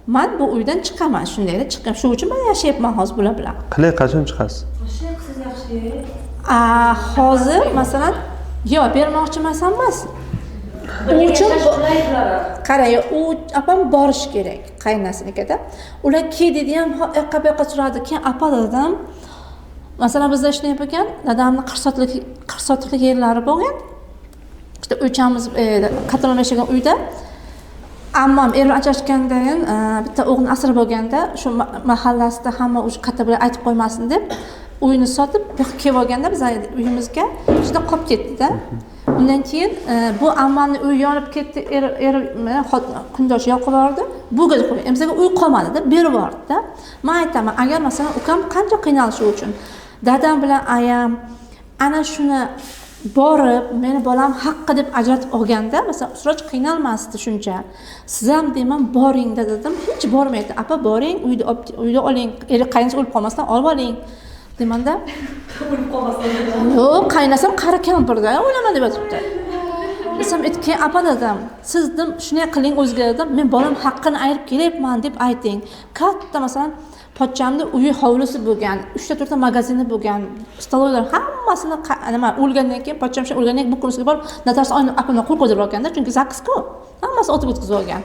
Man bu uydan chiqaman, shundayda chiqqan. Shu uchun men yashayapman hozir bular bilan. Qalay, qachon chiqasiz? O'sha qilsangiz yaxshi. Hozir masalan, yo'q, bermoqchi emas. U uchun qarang, u apam borish kerak qaynasinikida. Ular ke dedi ham, yoqqa bu yoqqa suradi. Keyin apa dedim. Masalan, bizda shunday bo'lgan, dadamni 40 sotixlik yerlari bo'lgan. İşte uchamiz Katalon yashagan uyda. Ammam er ajrashgandan bitta o'g'lini asrab olganda, shu mahallasida hamma o'sha katta bilan aytib qo'ymasin deb uyini sotib bu yoqqa kelib olganda bizning uyimizga shunda qolib ketdi-da. Undan keyin bu ammamning uyi yonib ketdi, er kundosh yoqib yubordi. Bu qo'ygan. Bizga uy qolmadi-da, berib yubordi-da. Men aytaman, agar masalan ukam qancha qiynalishi uchun dadam bilan ayam ana shuni borib meni bolam haqqi deb ajratib olganda, masalan, Siroj qiynalmasdi shuncha. Siz ham deyman, boring dedim, hech bormaydi. Apa boring, uyda oling, eri qaynisi o'lib qolmasdan olib oling deymanda. O'lib qolmasdan. Yo'q, qaynasam qari kampirda, o'laman deb yotibdi. Desam, keyin apa dedim, siz dedim, shunday qiling o'ziga dedim, men bolam haqqini ayirib kelyapman deb ayting. Katta masalan pochchamni uyi hovlisi bo'lgan, 3-4 ta magazini bo'lgan, stoloylar hammasini nima o'lgandan keyin pochcham shu o'lgandan keyin bu kunisiga borib notarius apamdan qo'l qo'ydirib olganda, chunki zakis-ku, hammasi otib o'tkazib olgan.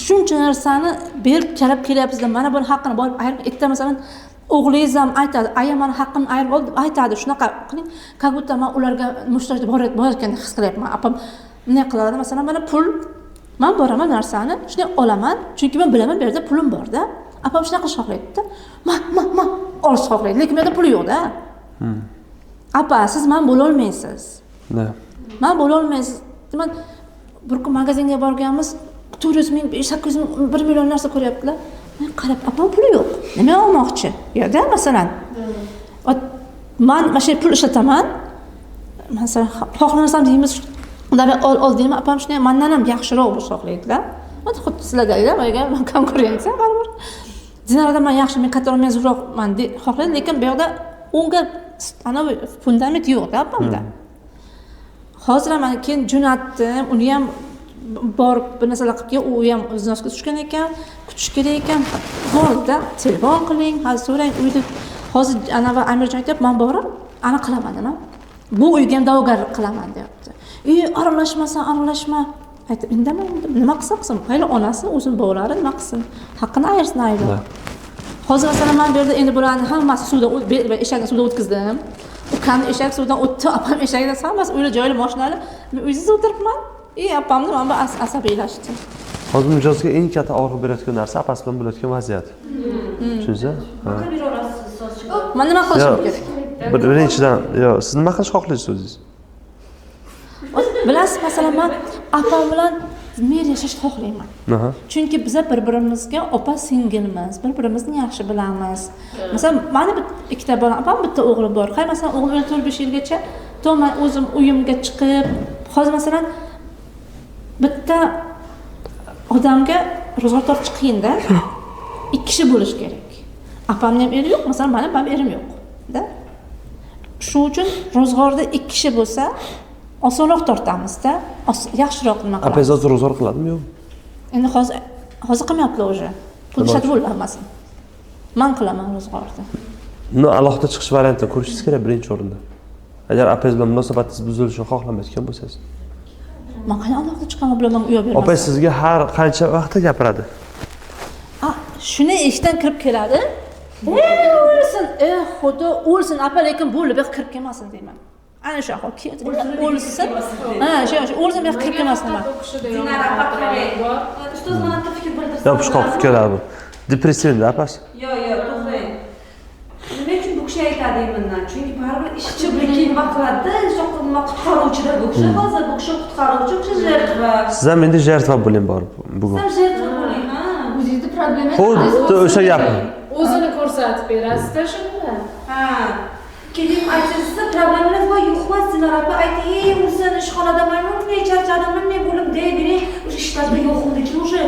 Shuncha narsani berib kelib kelyapsizlar, mana buni haqqini borib ayirib, erta masalan o'g'lingiz ham aytadi, aya mani haqqimni ayirib oldi deb aytadi, shunaqa qiling, как будто man ularga muhtoj deb borayotgandek his qilyapman. Apam nima qiladi? Masalan, mana pul, man boraman narsani, shunday olaman, chunki men bilaman bu yerda pulim bor-da. Apam shunaqa qilishni xohlaydi-da. Ma olishni xohlaydi, lekin bu yerda puli yo'q-da. Apa, siz men bo'la olmaysiz. Men bo'la olmaysiz. Man bir kun magazinga borganmiz, 400 ming, 800 ming, 1 million narsa ko'ryaptilar. Men qarab, apam puli yo'q. Nima olmoqchi? Yo'q-da, masalan. Man mana shu pul ishlataman. Masalan, xohlamasam deymiz, unda ol deyman, apam shunday mendan ham yaxshiroq bo'lishni xohlaydilar. Xuddi sizlardagida, man konkurensiya baribir. Dinarada man yaxshi, men kattaroq, men zo'rroqman deb xohlaydi, lekin bu yoqda unga anavi fundament yo'q-da apamda. Hozir ham keyin jo'natdim, uni ham borib bir narsalar qilib kelgan, u ham o'ziga tushgan ekan, kutish kerak ekan. Bordi-da, telefon qiling, hozir so'rang, uyda hozir anavi Amirjon aytyapti, men borib ana qilaman nima? Bu uyga ham da'vogarlik qilaman deyapti. Aralashmasan, aralashma. Aytib, indamadim, nima qilsa qilsin, mayli onasi, o'zini bolalari nima qilsin, haqqini ayirsin ayirib. Hozir masalan men bu yerda endi bularni hammasi suvdan eshakni suvdan o'tkazdim. Ukamni eshak suvdan o'tdi, opam eshagidan hammasi uyda joyli mashinali. Men uysiz o'tiribman. Opamni mana bu asabiylashdi. Hozir mijozga eng katta og'riq berayotgan narsa opasi bilan bo'layotgan vaziyat. Tushundingizmi? Nima qilib olasiz so'zchi? Men nima qilishim kerak? Birinchidan, yo'q, siz nima qilishni xohlaysiz o'zingiz? Bilasiz, masalan, men opam bilan mir yashashni xohlayman. Chunki biza bir-birimizga opa singilmiz, bir-birimizni yaxshi bilamiz. Masalan, meni ikkita bolam, opam bitta o'g'li bor. Hay, masalan, o'g'lim 4-5 yilgacha to men o'zim uyimga chiqib, hozir masalan bitta odamga ro'zg'or tortish qiyin-da. 2 kishi bo'lish kerak. Opamning ham eri yo'q, masalan, meni ham erim yo'q-da. Shu uchun ro'zg'orda 2 kishi bo'lsa osonroq tortamiz-da, yaxshiroq nima qilamiz. Opangiz hozir ro'zg'or qiladimi, yo'qmi? Endi hozir qilmayaptilar уже. Pul ishlatib bo'ldi hammasini. Men qilaman ro'zg'orni. Uni alohida chiqish variantini ko'rishingiz kerak birinchi o'rinda. Agar opangiz bilan munosabatingiz buzilishini xohlamayotgan bo'lsangiz. Men qanday alohida chiqaman, bular menga uyoq bermas. Opangiz sizga har qancha vaqtda gapiradi? Shuni eshikdan kirib keladi. O'lsin, xudo o'lsin, apa, lekin bo'ldi, bu yoqqa kirib kelmasin deyman. Ana shu ahvol o'lsin. Ha, shu o'lsin, bu yoqqa kirib kelmasin nima. Dinara apa qarang. Ustoz mana bitta fikr bildirsin. Yopishqoq fikrlar bu. Depressivda apasi. Yo'q, yo'q, to'xtang. Nima uchun bu kishi aytadi bundan? Chunki baribir ishchi birga nima qiladi-da, nima qutqaruvchida bu kishi hozir bu kishi qutqaruvchi, bu kishi жертва. Siz ham endi жертва bo'ling borib bugun. Siz ham жертва bo'ling, ha. O'zingizda problema. Xuddi o'sha gap. O'zini ko'rsatib berasiz-da shunda. Ha. Keling aytsangiz, sizni problemangiz bor, yo'qmi? Dinora opa ayting, ey, o'zini ishxonada bunday charchadim, bunday bo'lib dey bering. O'sha ishlarda yo'q edi, keyin o'sha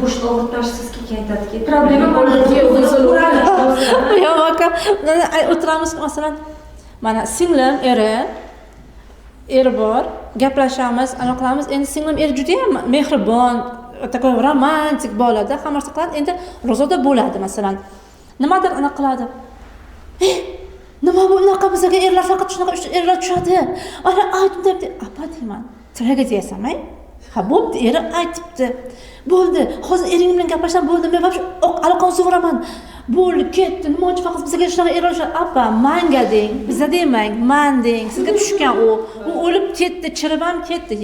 boshni og'ritmashsiz keyin aytadiki, problema Yo'q aka, o'tiramiz masalan, mana singlim eri bor, gaplashamiz, anaqa qilamiz. Endi singlim eri juda ham mehribon, такой romantik bolada, hamma narsa qiladi. Endi ro'zada bo'ladi masalan. Nimadir anaqa qiladi. Nima bu unaqa bizga erlar faqat shunaqa erlar tushadi. Ana aytdim deb, apa deyman. Tragediyasan-ay? Ha, bo'pti, eri aytibdi. Bo'ldi, hozir ering bilan gaplashsam bo'ldi, men вообще aloqani uzaveraman. Bo'ldi, ketdi. Nima uchun faqat bizga shunaqa erlar tushadi? Apa, manga deng, biza demang, man deng. Sizga tushgan u. U o'lib ketdi, chirib ham ketdi.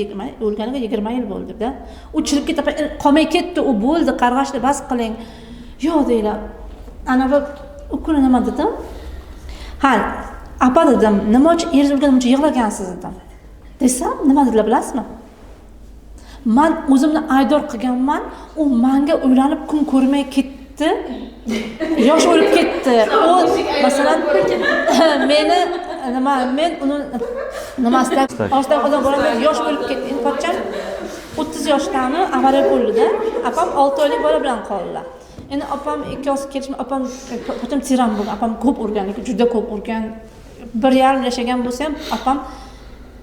O'lganiga 20 yil bo'ldi-da. U chirib ketdi, qolmay ketdi, u bo'ldi, qarg'ashni bas qiling. Yo'q deylar. Ana bu u kuni nima dedim? Ha, apa dedim, nima uchun eringiz o'lganda buncha yig'lagansiz dedim. Desam, nima dedilar bilasizmi? Man o'zimni aybdor qilganman, u menga uylanib kun ko'rmay ketdi. Yosh o'lib ketdi. U masalan meni nima, men uni nimasida ostdan odam bo'laman, yosh o'lib ketdi. Endi pochcham 30 yoshdami avariya bo'ldi-da. Opam 6 oylik bola bilan qoldilar. Endi opam ikkovsi kelishmay, opam pochcham tiran bo'lgan, opam ko'p urgan, juda ko'p urgan. 1,5 yashagan bo'lsa ham opam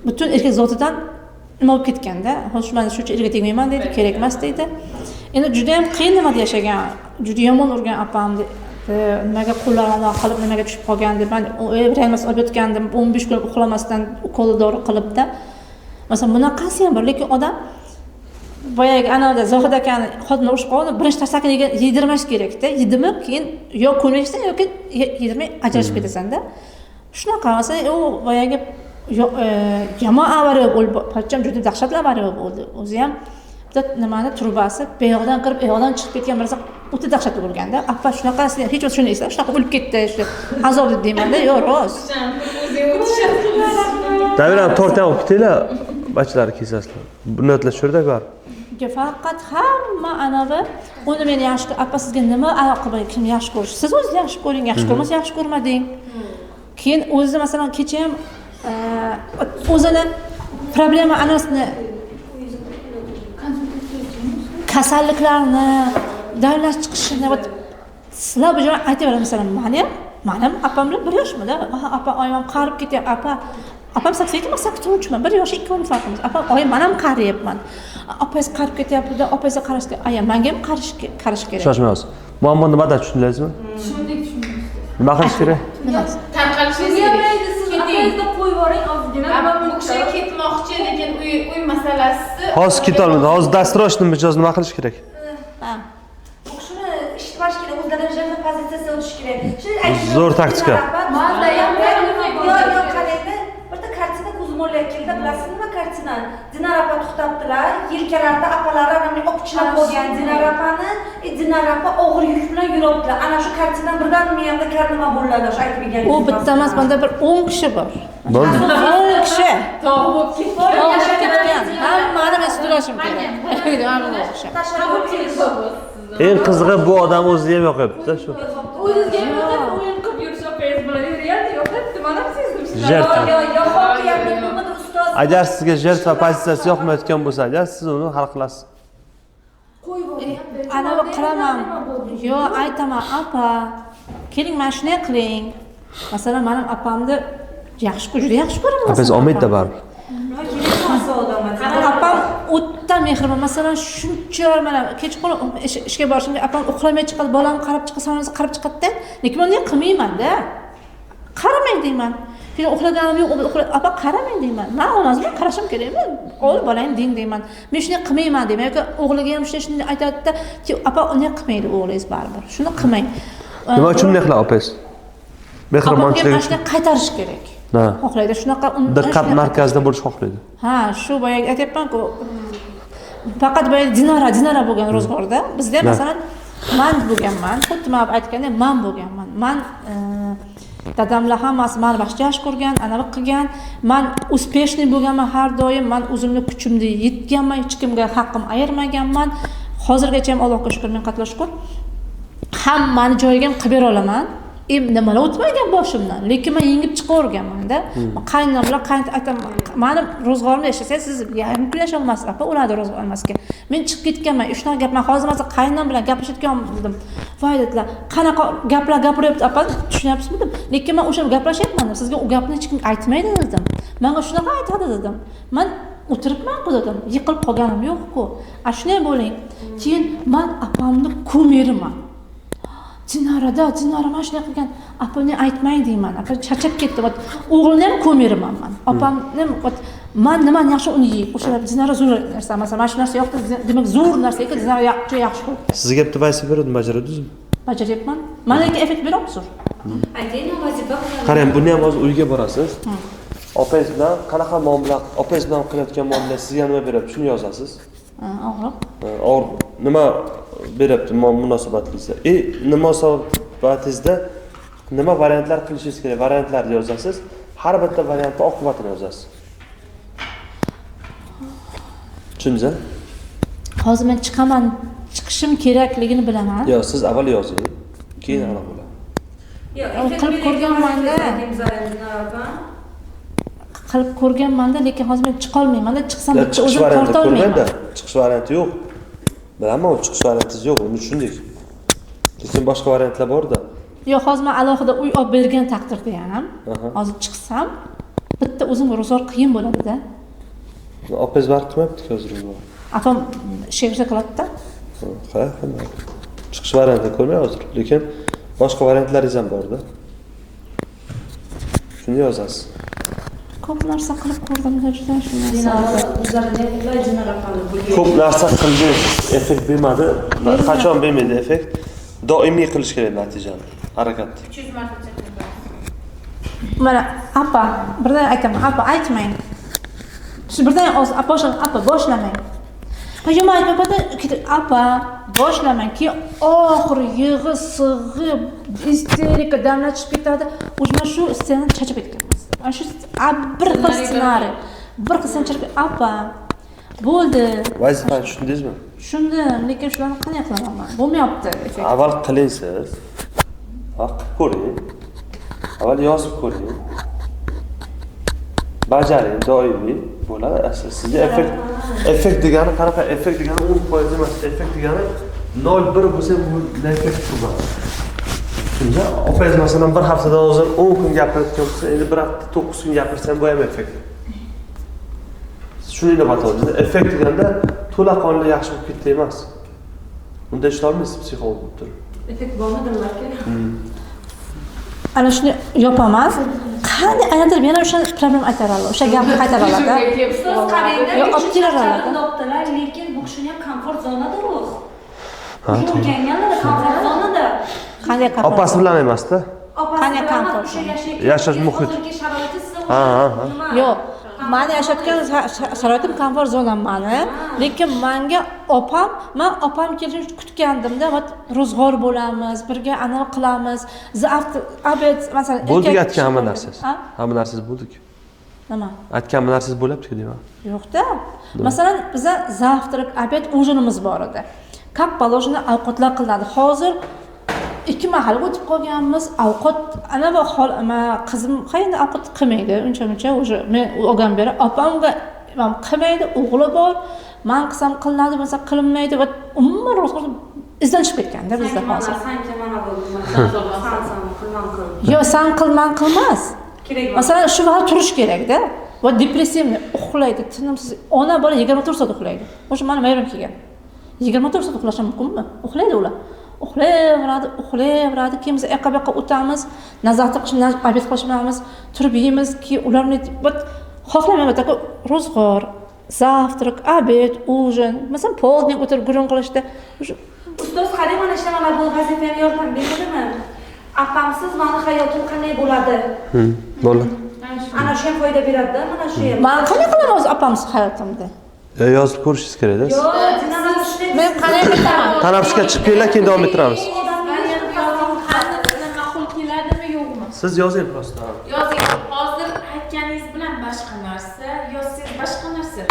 butun erkak zotidan nima bo'lib ketganda, hozir men shuncha erga tegmayman deydi, kerak emas deydi. Endi juda ham qiyin nimada yashagan, juda yomon urgan opam, nimaga qo'llarini qilib nimaga tushib qolgan deb men reanimatsiya olib yotgandim, 15 kun uxlamasdan ukol dori qilibda. Masalan, bunaqasi ham bor, lekin odam boyagi anavda Zohid akani xotini urushib qoldi, birinchi tarsakini yedirmash kerakda, yedirmib keyin yo ko'nmaysan yoki yedirmay ajrashib ketasan-da. Shunaqa masalan, u boyagi yomon avariya bo'lib, pochcham juda dahshatli avariya bo'ldi. O'zi ham bitta nimani trubasi bu yoqdan kirib, u yoqdan chiqib ketgan narsa o'ta dahshatli bo'lganda. Apa shunaqasi hech bo'lmasa shuni eslab, shunaqa o'lib ketdi, shu azob deb deymanda, yo'q, rost. Daviram tort ham olib ketinglar, bachlar kesasizlar. Niyatlar tushirdi bor. Faqat hamma anavi uni meni yaxshi, apa sizga nima aloqa bor, kim yaxshi ko'rish? Siz o'zingiz yaxshi ko'ring, yaxshi ko'rmasa yaxshi ko'rmading. Keyin o'zi masalan kecha ham o'zini problema anasini kasalliklarni davlash chiqishini sizlar bu joyda aytaveradi. Masalan, menim opam bilan bir yoshmida, opa oyim ham qarib ketyapti, apa opam 82 man 83man, 1 yosh 2 oylik farqimiz. Opam oyim man ham qariyapman, opangiz qarib ketyapti-da, opangizga qarash kerak, aya manga ham qarash kerak. Shoshmaymiz. Muammo nimada tushundingizmi? Tushundik, tushundik. Nima qilish kerak? Tarqalishingiz kerak. Keting, qo'yib yuboring ozgina. Bu kishi ketmoqchi, lekin uy masalasi. Hozir ketolmaydi. Hozir dastrochni mijoz nima qilish kerak? Ha. Bu kishini eshitmash kerak, o'zlari jahli pozitsiyasiga o'tish kerak. Shuni aytib. Zo'r taktika. Manda ham yo'q, qarangda, birta kartina ko'zim oldiga keldi, bilasizmi nima kartina? Dinara opa to'xtabdilar, yelkalarida opalari anamni opichlab qolgan Dinara opani, Dinara opa og'ir yuk bilan yuribdilar. Ana shu kartina birdan miyamda nima bo'ladi, o'sha aytib berganingiz. U bitta emas, menda bir 10 kishi bor. Bo'ldi. 10 kishi. Tog' bo'lib ketdi. Tog' ketgan. Hammani men sudrashim kerak. Eng qizig'i bu odam o'ziga ham yoqyapti-da shu. O'zizga ham yoqadi, o'yin qilib yurish opang'iz bilan real yoqyapti. Mana sezdim shunaqa. Жертва. Yoqyapti, ustoz. Agar sizga жертва pozitsiyasi yoqmayotgan bo'lsa, agar siz uni hal qilasiz. Anavi qilaman. Yo'q, aytaman, apa, keling mana shunday qiling. Masalan, menim opamni yaxshi juda yaxshi ko'raman. Opangiz olmaydi-da baribir. Opam o'ta mehribon. Masalan, shuncha mana kechqurun ishga borishimga opam uxlamay chiqadi, bolam qarab chiqadi, sonasi qarab chiqadi-da. Lekin men unday qilmayman-da. Qaramang deyman. Keyin uxlaganim yo'q, opa qaramang deyman. Men onasiga qarashim kerakmi? O'g'il bolang deng deyman. Men shunday qilmayman deyman. Yoki o'g'liga ham shunday aytadi-da, opa unday qilmaydi o'g'lingiz baribir. Shuni qilmang. Nima uchun bunday qiladi opangiz? Mehribonchilik uchun shunday qaytarish kerak. Xohlaydi shunaqa diqqat markazida bo'lish xohlaydi. Ha, shu boyagi aytyapman-ku. Faqat boyagi Dinara bo'lgan ro'zg'orda bizda masalan man bo'lganman, xuddi men aytgandek man bo'lganman. Man dadamlar hammasi meni yaxshi yaxshi ko'rgan, anavi qilgan. Man uspeshniy bo'lganman har doim. Man o'zimni kuchimni yetganman, hech kimga haqqim ayirmaganman. Hozirgacha ham Allohga shukr, men qatla shukr. Hammani joyiga ham qilib bera olaman. Nimalar o'tmagan boshimdan, lekin men yengib chiqaverganman-da. Qaynonam bilan qaynotam, mani ro'zg'orimda yashasangiz, siz yarim kun yasholmassiz, opa, ularni ro'zg'or emasga. Men chiqib ketganman, shunaqa gap, man hozir masalan qaynonam bilan gaplashayotgan dedim. Voy dedilar, qanaqa gaplar gapiryapti opa, tushunyapsizmi dedim. Lekin men o'sha gaplashyapman, sizga u gapni hech kim aytmaydi dedim. Menga shunaqa aytadi dedim. Men o'tiribman-ku dedim, yiqilib qolganim yo'q-ku. A shunday bo'ling. Keyin men opamni ko'miriman. Dinarada, Dinara mana shunday qilgan, opamni aytmang deyman. Opa charchab ketdi. O'g'lini ham ko'miriman men. Opamni ham man nimani yaxshi uni yeyib, o'sha Dinara zo'r narsa, masalan, mana shu narsa yoqdi, demak zo'r narsa ekan, Dinara juda yaxshi ko'rdi. Sizga bitta vazifa berdim, bajaradingizmi? Bajaryapman. Mana lekin effekt beryapti zo'r. Aytaymi vazifa? Qarang, buni ham hozir uyga borasiz. Opangiz bilan qanaqa muomala, opangiz bilan qilayotgan muomala sizga nima beryapti, shuni yozasiz. Og'riq. Og'riq nima beryapti munosabatingizda? Munosabatingizda nima variantlar qilishingiz kerak? Variantlarni yozasiz. Har bitta variantning oqibatini yozasiz. Tushundingizmi? Hozir men chiqaman, chiqishim kerakligini bilaman. Yo'q, siz avval yozing, keyin aniq bo'ladi. Yo'q, qilib ko'rganman-da. Qilib ko'rganman-da, lekin hozir men chiqa olmayman-da, chiqsam bitta o'zim torta olmayman. Chiqish varianti yo'q. Bilaman, u chiqish variantingiz yo'q, uni tushundik. Lekin boshqa variantlar bor-da. Yo'q, hozir men alohida uy olib bergan taqdirda ham, hozir chiqsam, bitta o'zim ro'zg'or qiyin bo'ladi-da. Opangiz barq qilmayapti-ku hozir ro'zg'or. Opam she'rda qiladi-da. Ha, chiqish variantini ko'rmay hozir, lekin boshqa variantlaringiz ham bor-da. Shuni yozasiz. Ko'p narsa qilib ko'rdim-da, juda shu narsa. Ko'p narsa qildi, effekt bermadi. Qachon bermaydi effekt? Doimiy qilish kerak natijani, harakatni. 300 marta chaqirib. Mana apa, birdan aytaman, apa aytmang. Siz birdan apa boshlamang. Yo'q, aytmayman, apa boshlamang. Keyin oxiri yig'i, sig'i, isterika damlachib ketadi. O'zi mana shu ssenani chachib ketganmiz. Mana shu bir xil ssenariy, bir xil ssenariy apa bo'ldi. Vazifani tushundingizmi? Tushundim, lekin shularni qanday qilaman man? Bo'lmayapti effekt. Avval qiling siz. Avval qilib ko'ring. Avval yozib ko'ring. Bajaring doimiy bo'ladi. Asli sizga effekt degani qanaqa? Effekt degani 10% emas. Effekt degani 0.1 bo'lsa bu effekt bo'ladi. Shunda opangiz masalan bir haftada hozir 10 kun gapirayotgan bo'lsa, endi bir hafta 9 kun gapirsa ham bu ham effekt. Shuni inobatga olingizda, effekt deganda to'laqonli yaxshi bo'lib ketdi emas. Unda ishlay olmaysiz psixolog bo'lib turib. Effekt bormidirlar aka? Ana shuni yopaman. Qanday aylantirib yana o'sha problem aytaradi, o'sha gapni qaytaradi. Ustoz qarangda, yo'q, olib keladi. Topdilar, lekin bu kishini ham komfort zonada ruh. O'rganganlar komfort zonada. Qanday komfort? Opasi bilan emas-da. Qanday komfort? Yashash muhit. Ha, ha. Yo'q, meni yashayotgan sharoitim komfort zonam mani, lekin menga opam, men opam kelishini kutgandimda, ro'zg'or bo'lamiz, birga anal qilamiz, obed masalan. Bo'ldik aytgan hamma narsangiz. Hamma narsangiz bo'ldik. Nima? Aytgan hamma narsangiz bo'lyapti-ku deyman. Yo'q-da. Masalan, biza завтрак, obed, ужинimiz bor edi. Как положено ovqatlar qilinadi. Hozir 2 mahal o'tib qolganmiz, ovqat ana va qizim qayerda ovqat qilmaydi, uncha-muncha уже men olgan beri opamga ham qilmaydi, o'g'li bor, men qilsam qilinadi, bo'lmasa qilinmaydi va umuman ro'zg'or izdan chiqib ketganda bizda hozir. Yo'q, san qil, man qilmas. Masalan, shu vaqt turish kerak-da. Va depressivni uxlaydi, tinimsiz. Ona bola 24 soat uxlaydi. O'sha meni mayrim kelgan. 24 soat uxlashi mumkinmi? Uxlaydi ular. Uxlayveradi, uxlayveradi. Keyin biz yoqqa-buyoqqa o'tamiz, nazarda qilishimiz, obed qilishimiz, turib yeymiz, keyin ularni xohlamayman, такой ro'zg'or, завтрак, обед, ужин, masalan, полдник o'tirib gurung qilishda. Ustoz qarang, mana shu mana bu vazifani yordam beradimi? Apamsiz meni hayotim qanday bo'ladi? Bo'ladi. Ana shu ham foyda beradi-da, mana shu ham. Men qanday qilaman o'z apamsiz hayotimda? Yozib ko'rishingiz kerak-da. Yo'q, men qanday qilaman? Tanaffusga chiqib kelinglar, keyin davom ettiramiz. Ma'qul keladimi, yo'qmi? Siz yozing prosta. Yozing. Hozir aytganingiz bilan boshqa narsa, yozsangiz boshqa narsa.